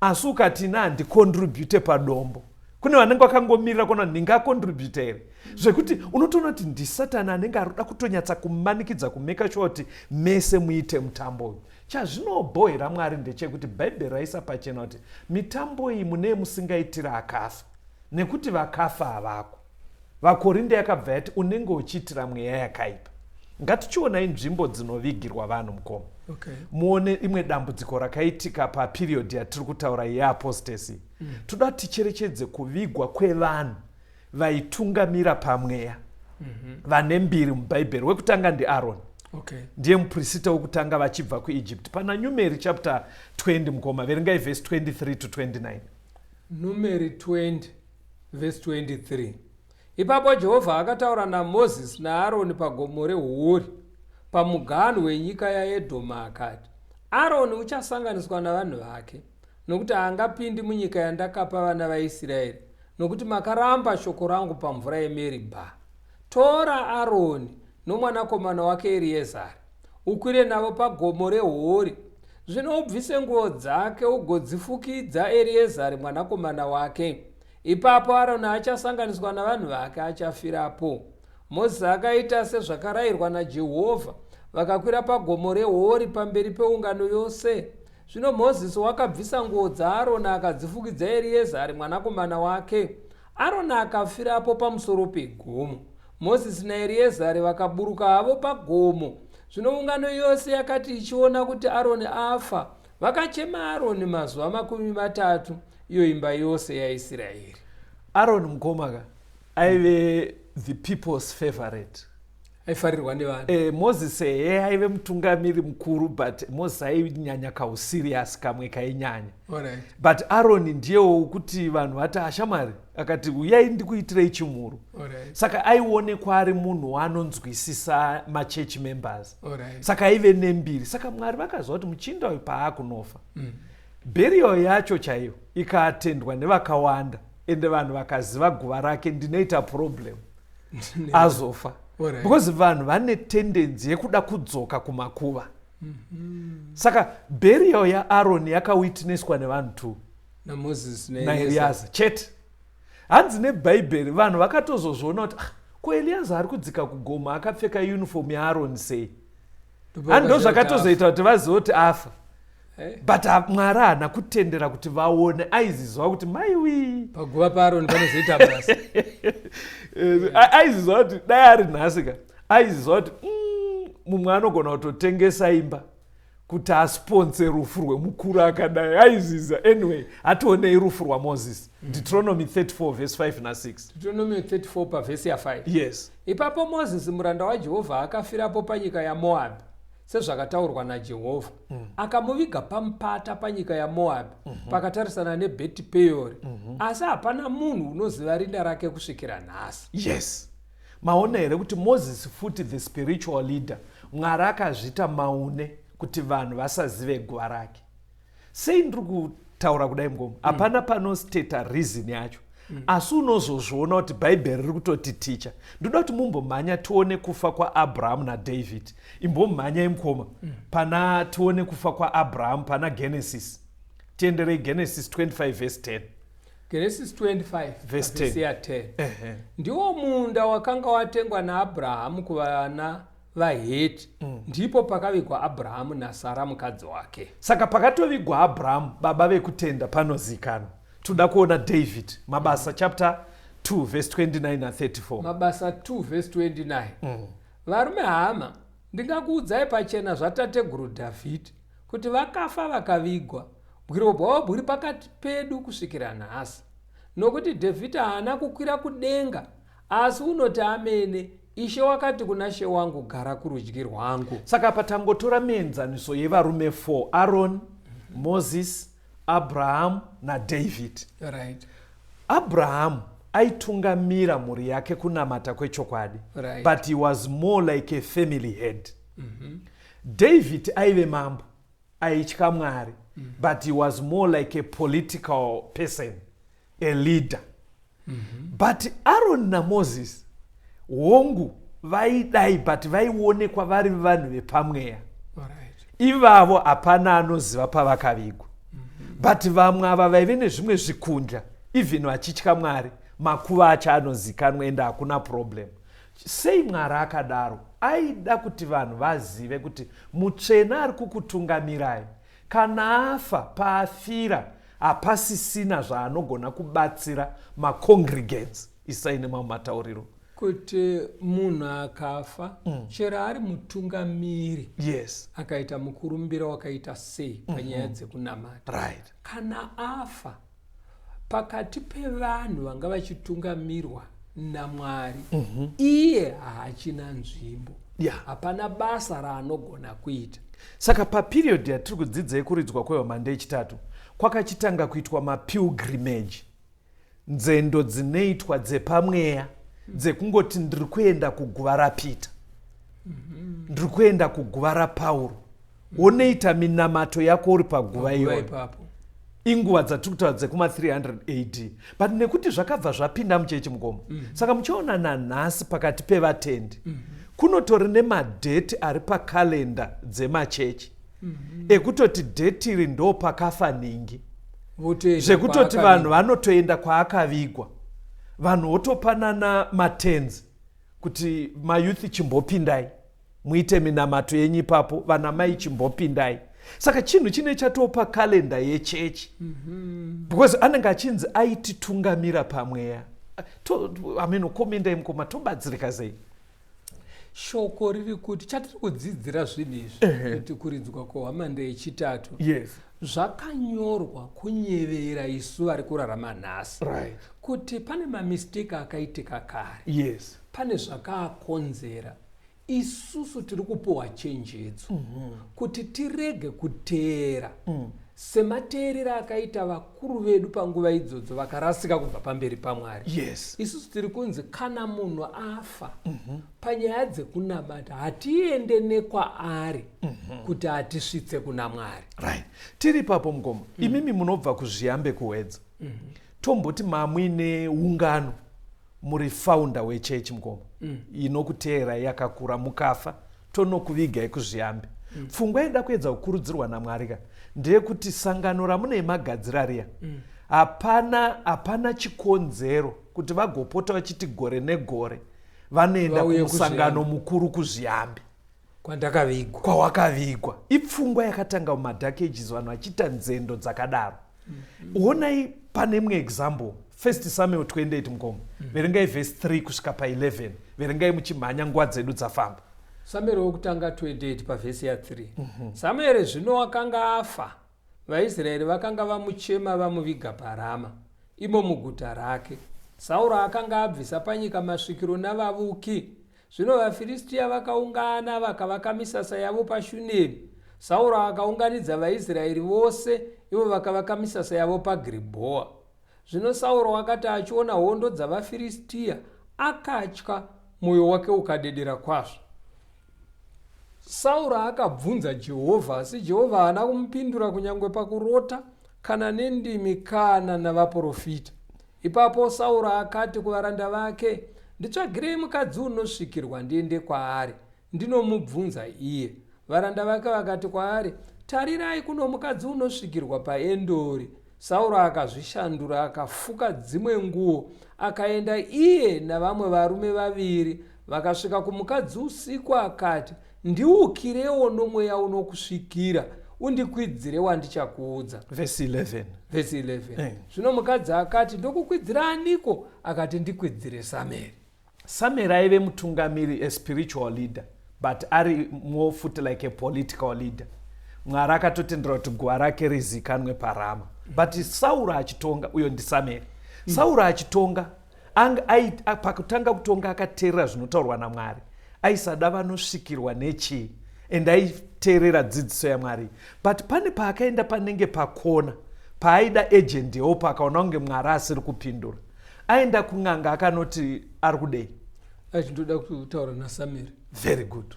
asi ukati ina handicontribute padombo, kune vanenge vakangomirira kuona ndingacontributa here, zvekuti unotoona kuti ndisatani anenge ari kuda kutonyatsa kumanikidza kumake sure kuti mese muite mutambo uyu. Chazvinobhohera Mwari ndechekuti Bhaibheri raisa pachena kuti mitambo iyi munee musingaitira akafa, nekuti vakafa havako. VaKorinde yakabva yati unenge uchiitira mweya yakaipa. Ngatichionai nzvimbo dzinovigirwa vanhu, mukoma. Muone imwe dambudziko rakaitika paperiod yatiri kutaura yeapostasy. Toda kuti ticherechedze kuvigwa kwevanhu vaitungamira pamweya, vane mbiri mubhaibheri. Wekutanga ndiAroni. Ndiye muprista wekutanga vachibva kuEgypt. Pana Numeri chapter 20, mukoma, verengai vhesi 23 to 29. Numeri 20 vhesi 23. Ipapo Jehovha akataura naMozisi naAroni pagomo reHori pamuganhu wenyika yaEdhoma, akati, "Aroni uchasanganiswa navanhu vake, nokuti haangapindi munyika yandakapa vana vaIsraeri, nokuti makaramba shoko rangu pamvura yeMeribha. Tora Aroni nomwanakomana wake Eriezari, ukwire navo pagomo reHori. Zvino ubvise nguo dzake ugodzifukidza Eriezari mwanakomana wake. Ipapo Aroni achasanganiswa navanhu vake achafirapo. Mozisi akaita sezvakarayirwa naJehovha, vakakwira pagomo reHori pamberi peungano yose. Zvino Mozisi wakabvisa nguo dzaAroni akadzifukidza Eriezari mwanakomana wake. Aroni akafirapo pamusoro pegomo. Mozisi naEriezari vakaburuka havo pagomo. Zvino ungano yose yakati ichiona kuti Aroni afa, vakachema Aroni mazuva 30, iyo imba yose yaIsraeri. Aroni mukoma ka aive the people's favorite. Aifarirwa nevanhu. Moses ehe aive mutungamiri mukuru, but Moses ainyanya kauserious kamwe kainyanya. But Aroni ndiyewo wekuti vanhu vati ashamwari, akati uyai ndikuitirei chimuru. Saka aionekwa ari munhu waanonzwisisa machurch members. Saka aive nembiri. Saka Mwari vakaziva kuti muchinda uyu paakunofa, burial yacho chaiyo ikaatendwa nevakawanda, ende vanhu vakaziva guva rake, ndinoita problem azofa. Because vanhu vane tendency yekuda kudzoka kumakuva. Saka burial yaAroni yakawitnesswa nevanhu two, naMoses. naEliaza chete. Hanzi nebhaibheri vanhu vakatozozviona kuti, "Ah, ko Eliaza ari kudzika kugomo akapfeka uniform yaAroni sei?" Handi ndo zvakatozoita kuti vazive kuti afa. But Mwari haana kutendera kuti vaone. Aiziziva kuti maiwi, paguva paAroni panozoita basa. Aiziziva kuti dai ari nhasi ka, aiziziva kuti mumwe anogona kutotengesa imba kuti asponse rufu rwemukuru akadai. Aiziza. Anyway, hationei rufu rwaMoses. Deuteronomy 34 verse 5 na6. Deuteronomy 34 pavhesi ya5. Yes. Ipapo Mozisi muranda waJehovha akafirapo panyika yaMoabhi, sezvakataurwa naJehovha. Akamuviga pamupata panyika yaMoabhi, pakatarisana neBheti Peori. Asi hapana munhu unoziva rinda rake kusvikira nhasi. Yes, maona here kuti Moses futi, the spiritual leader, Mwari akazviita maune kuti vanhu vasazive guva rake? Sei ndiri kutaura kudai mukoma? Hapana panostata reason yacho, asi unozozviona kuti Bhaibheri riri kutotiticha. Ndoda kuti mumbomhanya tione kufa kwaAbrahamu naDavid. Imbomhanyai mukoma, pana tione kufa kwaAbrahamu pana Genesis. Tienderei Genesis 25 verse 10. Genesis 25 verse pavhesi 10. Ya10. Ndiwo munda wakanga watengwa naAbrahamu kuvana vaHeti. Ndipo pakavigwa Abrahamu naSara mukadzi wake. Saka pakatovigwa Abrahamu, baba vekutenda, panozikanwa. Toda kuona David. Mabasa chapter 2 verse 29 na34. Mabasa 2 verse 29. Varume hama, ndingakuudzai pachena zvatateguru Dhavhidhi, kuti vakafa vakavigwa, bwiro bwavo bwuri pakati pedu kusvikira nhasi. Nokuti Dhavhidhi haana kukwira kudenga, asi unoti amene, "Ishe wakati kuna She wangu, gara kurudyi rwangu." Saka patangotora mienzaniso yevarume 4, Aaron, Moses, Abraham naDavid. Abrahamu aitungamira mhuri yake kunamata kwechokwadi, but he was more like a family head. David aive mambo aitya Mwari, but he was more like a political person, a leader. But Aaron naMoses, hongu vaidai, but vaionekwa vari vanhu vepamweya. Ivavo hapana anoziva pavakavigwa. But vamwe ava vaive nezvimwe zvikundla, even vachitya Mwari, makuva acho anozikanwa ende hakuna problem. Sei Mwari akadaro? Aida kuti vanhu vazive kuti mutsvene ari kukutungamirai, kana afa, paafira hapasisina zvaanogona kubatsira macongregants. Isai nemamwe matauriro. Kuti munhu akafa, chero ari mutungamiri, akaita mukurumbira wakaita sei panyaya dzekunamata, kana afa pakati pevanhu vanga vachitungamirwa naMwari, iye haachina nzvimbo. Hapana basa raanogona kuita. Saka paperiod yatiri kudzidza yekuridzwa kwehwamanda yechitatu, kwakachitanga kuitwa mapilgrimage, nzendo dzinoitwa dzepamweya, dzekungoti ndiri kuenda kuguva raPeter, ndiri kuenda kuguva raPauro. Wonoita minamato yako uri paguva Paguva iyoyo. Ipapo. Inguva dzatiri kutaura dzekuma300 AD, but nekuti zvakabva zvapinda muchechi mukoma, saka muchiona nanhasi pakati pevatendi kunotori nemadheti ari pakalenda dzemachechi. Ekutoti date iri ndo pakafa nhingi. Votoenda Zvekutoti kwaakavigwa. Vanhu vanotoenda kwaakavigwa, vanhu votopanana matenzi kuti mayouth chimbopindai muite minamato yenyu ipapo, vana mai chimbopindai. Saka chinhu chine chatopa kalenda yechechi because anenge achinzi aititungamira pamweya. Ameno, komendai mukoma, tobatsirika sei? Shoko riri kuti chatiri kudzidzira zvinhu izvi kuti kuridzwa kwehwamanda yechitatu zvakanyorwa kunyevera isu vari kurarama nhasi kuti pane mamistake akaitika kare, pane zvakaakonzera. Isusu tiri kupiwa chenjedzo kuti tirege kuteera semateerero akaita vakuru vedu panguva idzodzo vakarasika kubva pamberi paMwari. Isusu tiri kunzi kana munhu afa, panyaya dzekunamata hatiende nekwaari kuti atisvitse kuna Mwari. Right, tiri ipapo mukoma. Imimi munobva kuZviyambe kuHwedza. Tomboti mamuine ungano, muri founder wechechi mukoma, inokuteerai yakakura. Mukafa, tonokuvigai kuZviyambe. Pfungwa inoda kuedza kukurudzirwa naMwari ka ndeyekuti sangano ramune magadzira riya, hapana chikonzero kuti vagopota vachiti gore negore vanoenda Vauye kumusangano kuZviyambe. mukuru kuZviyambe kwandakavigwa. Kwawakavigwa. Ipfungwa yakatanga mumadark ages, vanhu vachiita nzendo dzakadaro. Onai pane imwe example, First Samuel 28 mukoma. Verengai vhesi 3 kusvika pa11. Verengai muchimhanya, nguva dzedu dzafamba. Samueri wokutanga 28 pavhesi ya3. Samueri zvino wakanga afa, vaIsraeri vakanga vamuchema vamuviga paRama, imo muguta rake. Sauro akanga abvisa panyika masvikiro navavuki. Zvino vaFiristiya vakaungana vakavaka misasa yavo paShunemi. Sauro akaunganidza vaIsraeri vose, ivo vakavaka misasa yavo paGiribhoa. Zvino Sauro akati achiona hondo dzavaFiristiya, akatya, mwoyo wake ukadedera kwazvo. Sauro akabvunza Jehovha, asi Jehovha haana kumupindura kunyange pakurota kana nendimi kana navaprofita. Ipapo Sauro akati kuvaranda vake, "Nditsvagirei mukadzi unosvikirwa, ndiende kwaari ndinomubvunza iye." Varanda vake vakati kwaari, "Tarirai, kuno mukadzi unosvikirwa paEndori." Sauro akazvishandura, akafuka dzimwe nguo, akaenda iye navamwe varume vaviri. Vakasvika kumukadzi usiku, akati, "Ndiukirewo nomweya unokusvikira, undikwidzire wandichakuudza." Vhesi 11. Vhesi 11. Zvino mukadzi akati, "Ndokukwidzira aniko?" Akati, "Ndikwidzire Samueri." Samuel aive mutungamiri, a spiritual leader, but ari more futi like a political leader. Mwari akatotendera kuti guva rake rizikanwe paRama. But Sauro achitonga, uyo ndiSamueri, Sauro achitonga, pakutanga kutonga akateerera zvinotaurwa naMwari. Aisada vanosvikirwa nechii and aiteerera dzidziso yaMwari. But pane paakaenda panenge pakona paaida agent help, akaona kunge Mwari asiri kupindura, aenda kun'anga akanoti ari kudei? Achindoda kutaura naSamueri. Very good.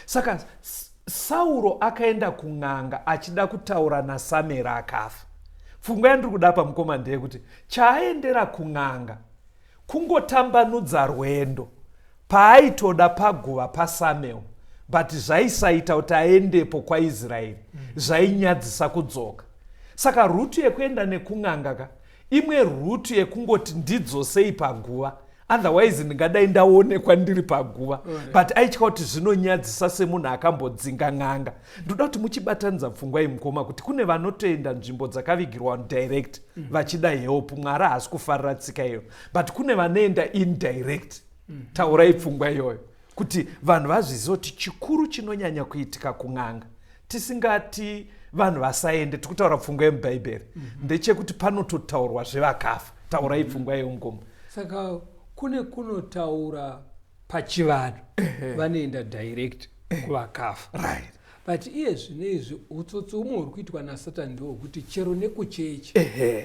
Saka Sauro akaenda kun'anga achida kutaura naSamueri akafa. Pfungwa yandiri kuda pamukoma ndeyekuti chaaendera kun'anga kungotambanudza rwendo paaitoda paguva paSamuel, but zvaisaita kuti aendepo kwaIsraeri. Zvainyadzisa kudzoka. Saka route yekuenda nekun'anga ka imwe route yekungoti ndidzosei paguva, otherwise ndingadai ndaonekwa ndiri paguva. But aitya kuti zvinonyadzisa semunhu akambodzinga n'anga. Ndoda kuti muchibatanidza pfungwa imukoma kuti kune vanotoenda nzvimbo dzakavigirwa direct vachida help. Mwari haasi kufarira tsika iyoyo, but kune vanoenda indirect. Taurai pfungwa iyoyo kuti vanhu vazvizive kuti chikuru chinonyanya kuitika kun'anga, tisingati vanhu vasaende, tiri kutaura pfungwa yemubhaibheri, ndechekuti panototaurwa zvevakafa. Taurai pfungwa iyo mukoma. Saka kune kunotaura pachivanhu, vanoenda direct kuvakafa. But iye zvino izvi utsotsi humwe huri kuitwa naSatani ndehwekuti chero nekuchechi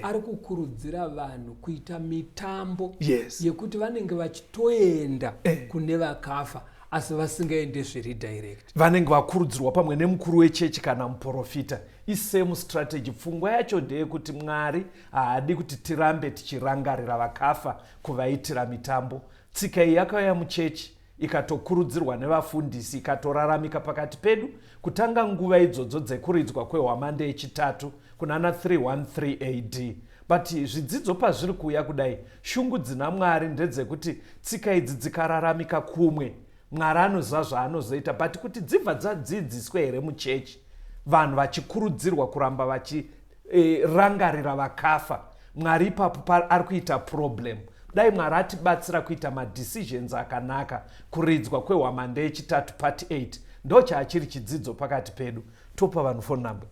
ari kukurudzira vanhu kuita mitambo yekuti vanenge vachitoenda kune vakafa, asi vasingaende zviri direct. Vanenge vakurudzirwa pamwe nemukuru wechechi kana muprofita. Isame strategy. Pfungwa yacho ndeyekuti Mwari haadi kuti tirambe tichirangarira vakafa, kuvaitira mitambo. Tsika iyi yakauya muchechi. Ikatokurudzirwa nevafundisi, ikatoraramika pakati pedu kutanga nguva idzodzo dzekuridzwa kwehwamande yechitatu kunana 313 AD. But zvidzidzo pazviri kuuya kudai, shungu dzina Mwari ndedzekuti tsika idzi dzikararamika kumwe, Mwari anoziva zvaanozoita. But kuti dzibva dzadzidziswe here muchechi, vanhu vachikurudzirwa kuramba vachirangarira vakafa, Mwari ipapo ari kuita problem. Dai Mwari atibatsira kuita madecisions akanaka. Kuridzwa kwehwamande yechitatu part 8 ndo chaachiri chidzidzo pakati pedu. Topa vanhu phone number.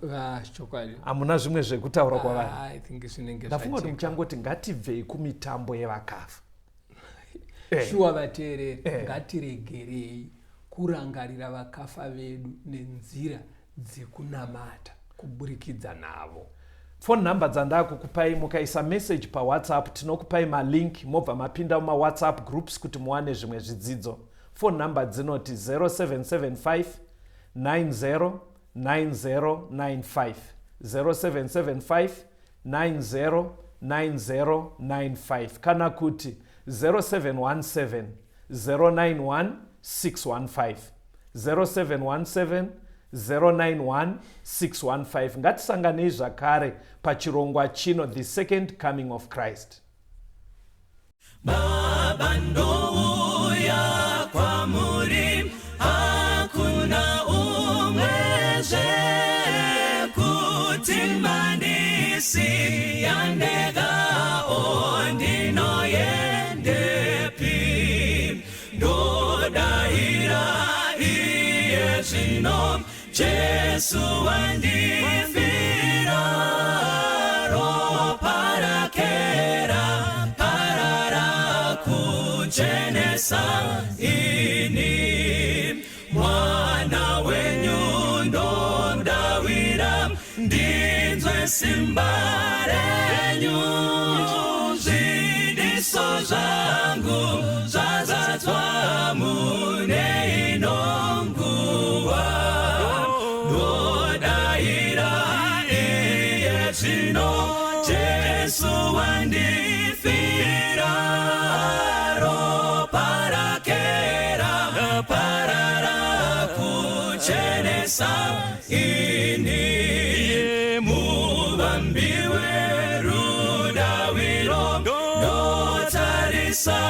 Chokwadi. Hamuna zvimwe zvekutaura kwavari? I think zvinenge Ndafunga kuti zvajeka. Muchangoti ngatibvei kumitambo yevakafa. Shuwa vateereri, ngatiregerei kurangarira vakafa vedu nenzira dzekunamata kuburikidza navo. Phone number dzandakukupai, mukaisa message paWhatsApp tinokupai malink, mobva mapinda mumawhatsApp groups kuti muwane zvimwe zvidzidzo. Phone number dzinoti 0775 90 9095, 0775 90 9095, kana kuti 0717 091 615, 0717 091 615. Ngatisanganei zvakare pachirongwa chino, The Second Coming of Christ. Baba, ndouya kwamuri, hakuna umwezve kuti mandisiya ndega, ndinoyendepi? Ndodayira iye zvino, Jesu wandifira, ropa rake raparara kuchenesa ini. Mwana wenyu ndodawira, ndinzwe simba renyu, zvidiso zvangu zvazadzwa mune ino nguva. Ndodayira iye zvino, Jesu wandifira, ropa rake raparara kuchenesa ini. Muvambi werudawiro, ndotarisa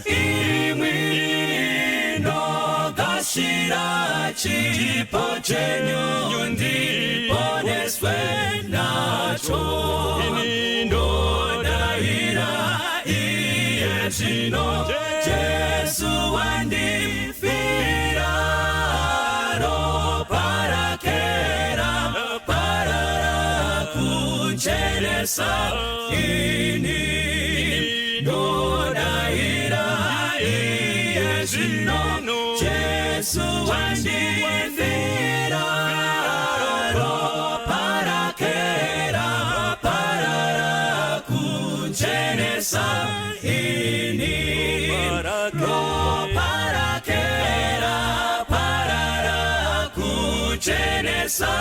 imwi, ndogashira chipo chenyu, ndiponeswe nacho. Ndodayira iye zvino, Jesu wandifira, ropa rake raparara kuchenesa ini. Ndodayira iye zvino, Jesu wandifira, ropa rake raparara kuchenesa ini. Ropa rake raparara kuchenesa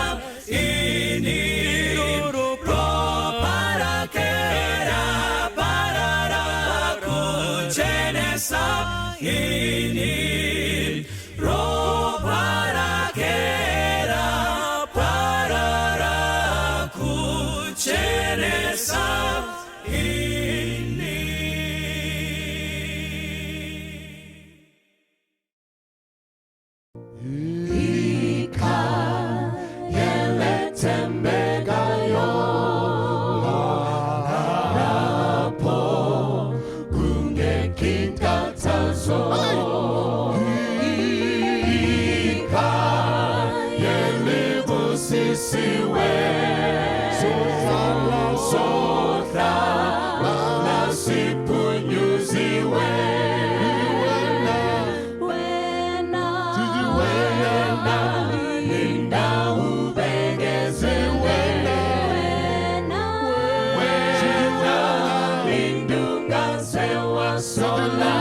ini. Ropa rake raparara kuchenesa ini. Ropa rake raparara kuchenesa ini. Yelethembekayo lapho kungekho inkathazo, ikhaya elibusisiwe, sohlala siphunyuziwe. Wena, Wena linda ubekezele, wena, wena linda ungaze wasola.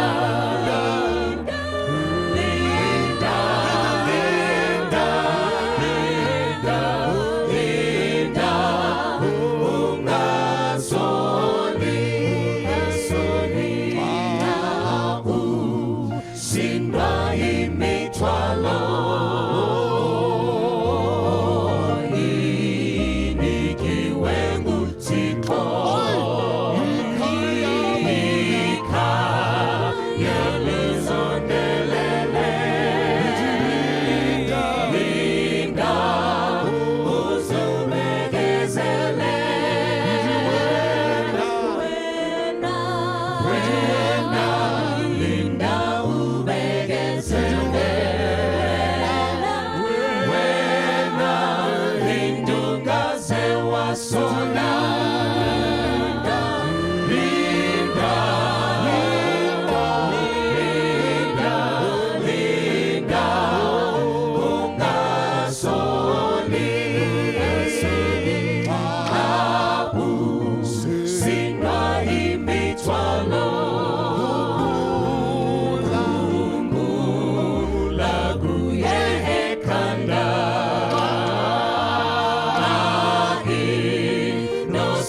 Linda, linda, linda, linda, ungazola.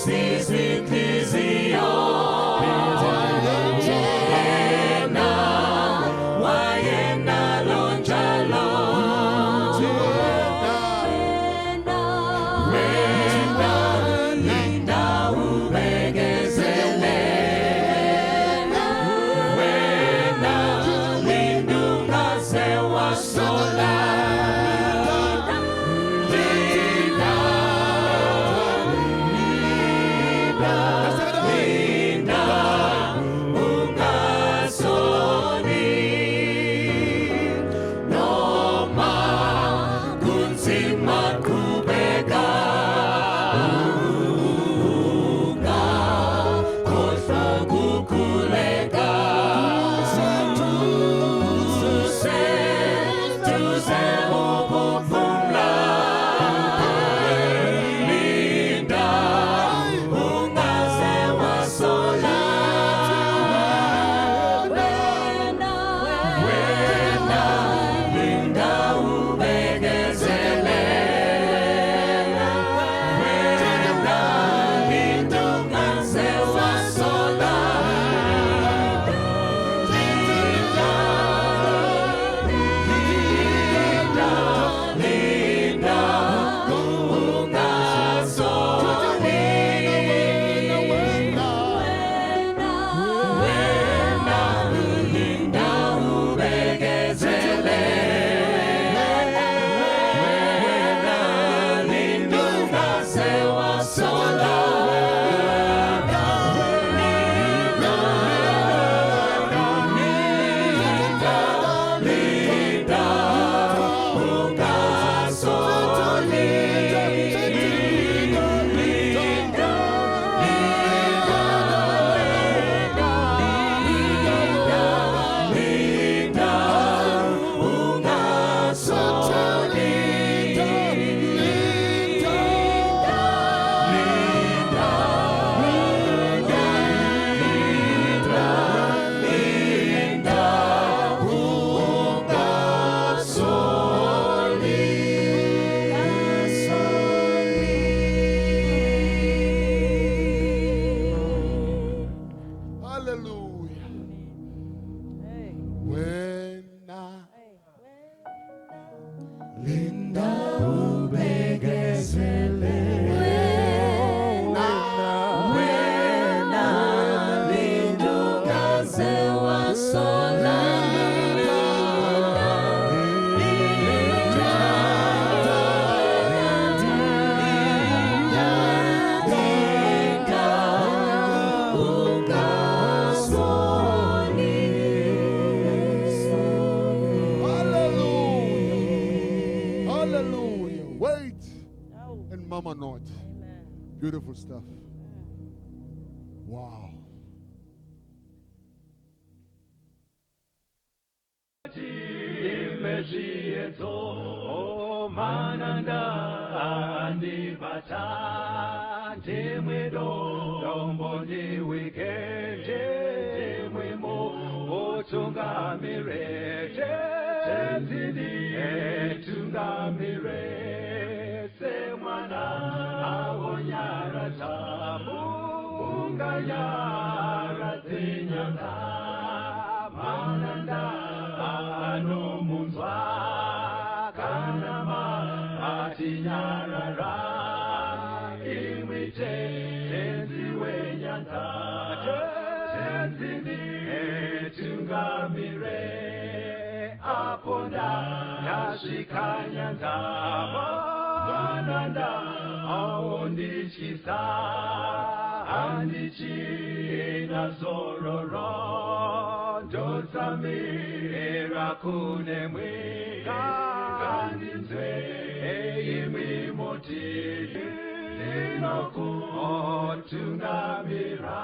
Sizinhliziyo Yena wayenalo njalo Wena linda ubekezele Wena linda ungaze wasola Linda Linda ungasoli noma kunzima qhubeka ungakhohlwa kukhuleka Kuseduze ukuphumla linda ungaze wasola Wena linda ubekezele Wena linda ungaze wasola Linda linda linda ungasoli Wena linda ubekezele Wena linda ungaze wasola Linda linda ungasoli Linda linda linda ungasoli Linda linda linda ungasoli Hallelujah. Wena Linda ubekezele Wena linda ungaze wasola Linda linda ungasoli Hallelujah. Hallelujah. Wait and mama not. Beautiful stuff. Wow. Imezviyedzo mananda andibata ndimwe dombo ndiwike ndimwemo utungamire tenzini tungamire semwana awonyaradza unganyaradze nyanga mananda anomunzwa kana matinyarara imwi tenzi wenyanza tenzini tungamire apo ndasvika nyanza mananda aondityisa handichina zororo ndotsamira kune mwe ngandinzwe imwi muti ndinokutungamira.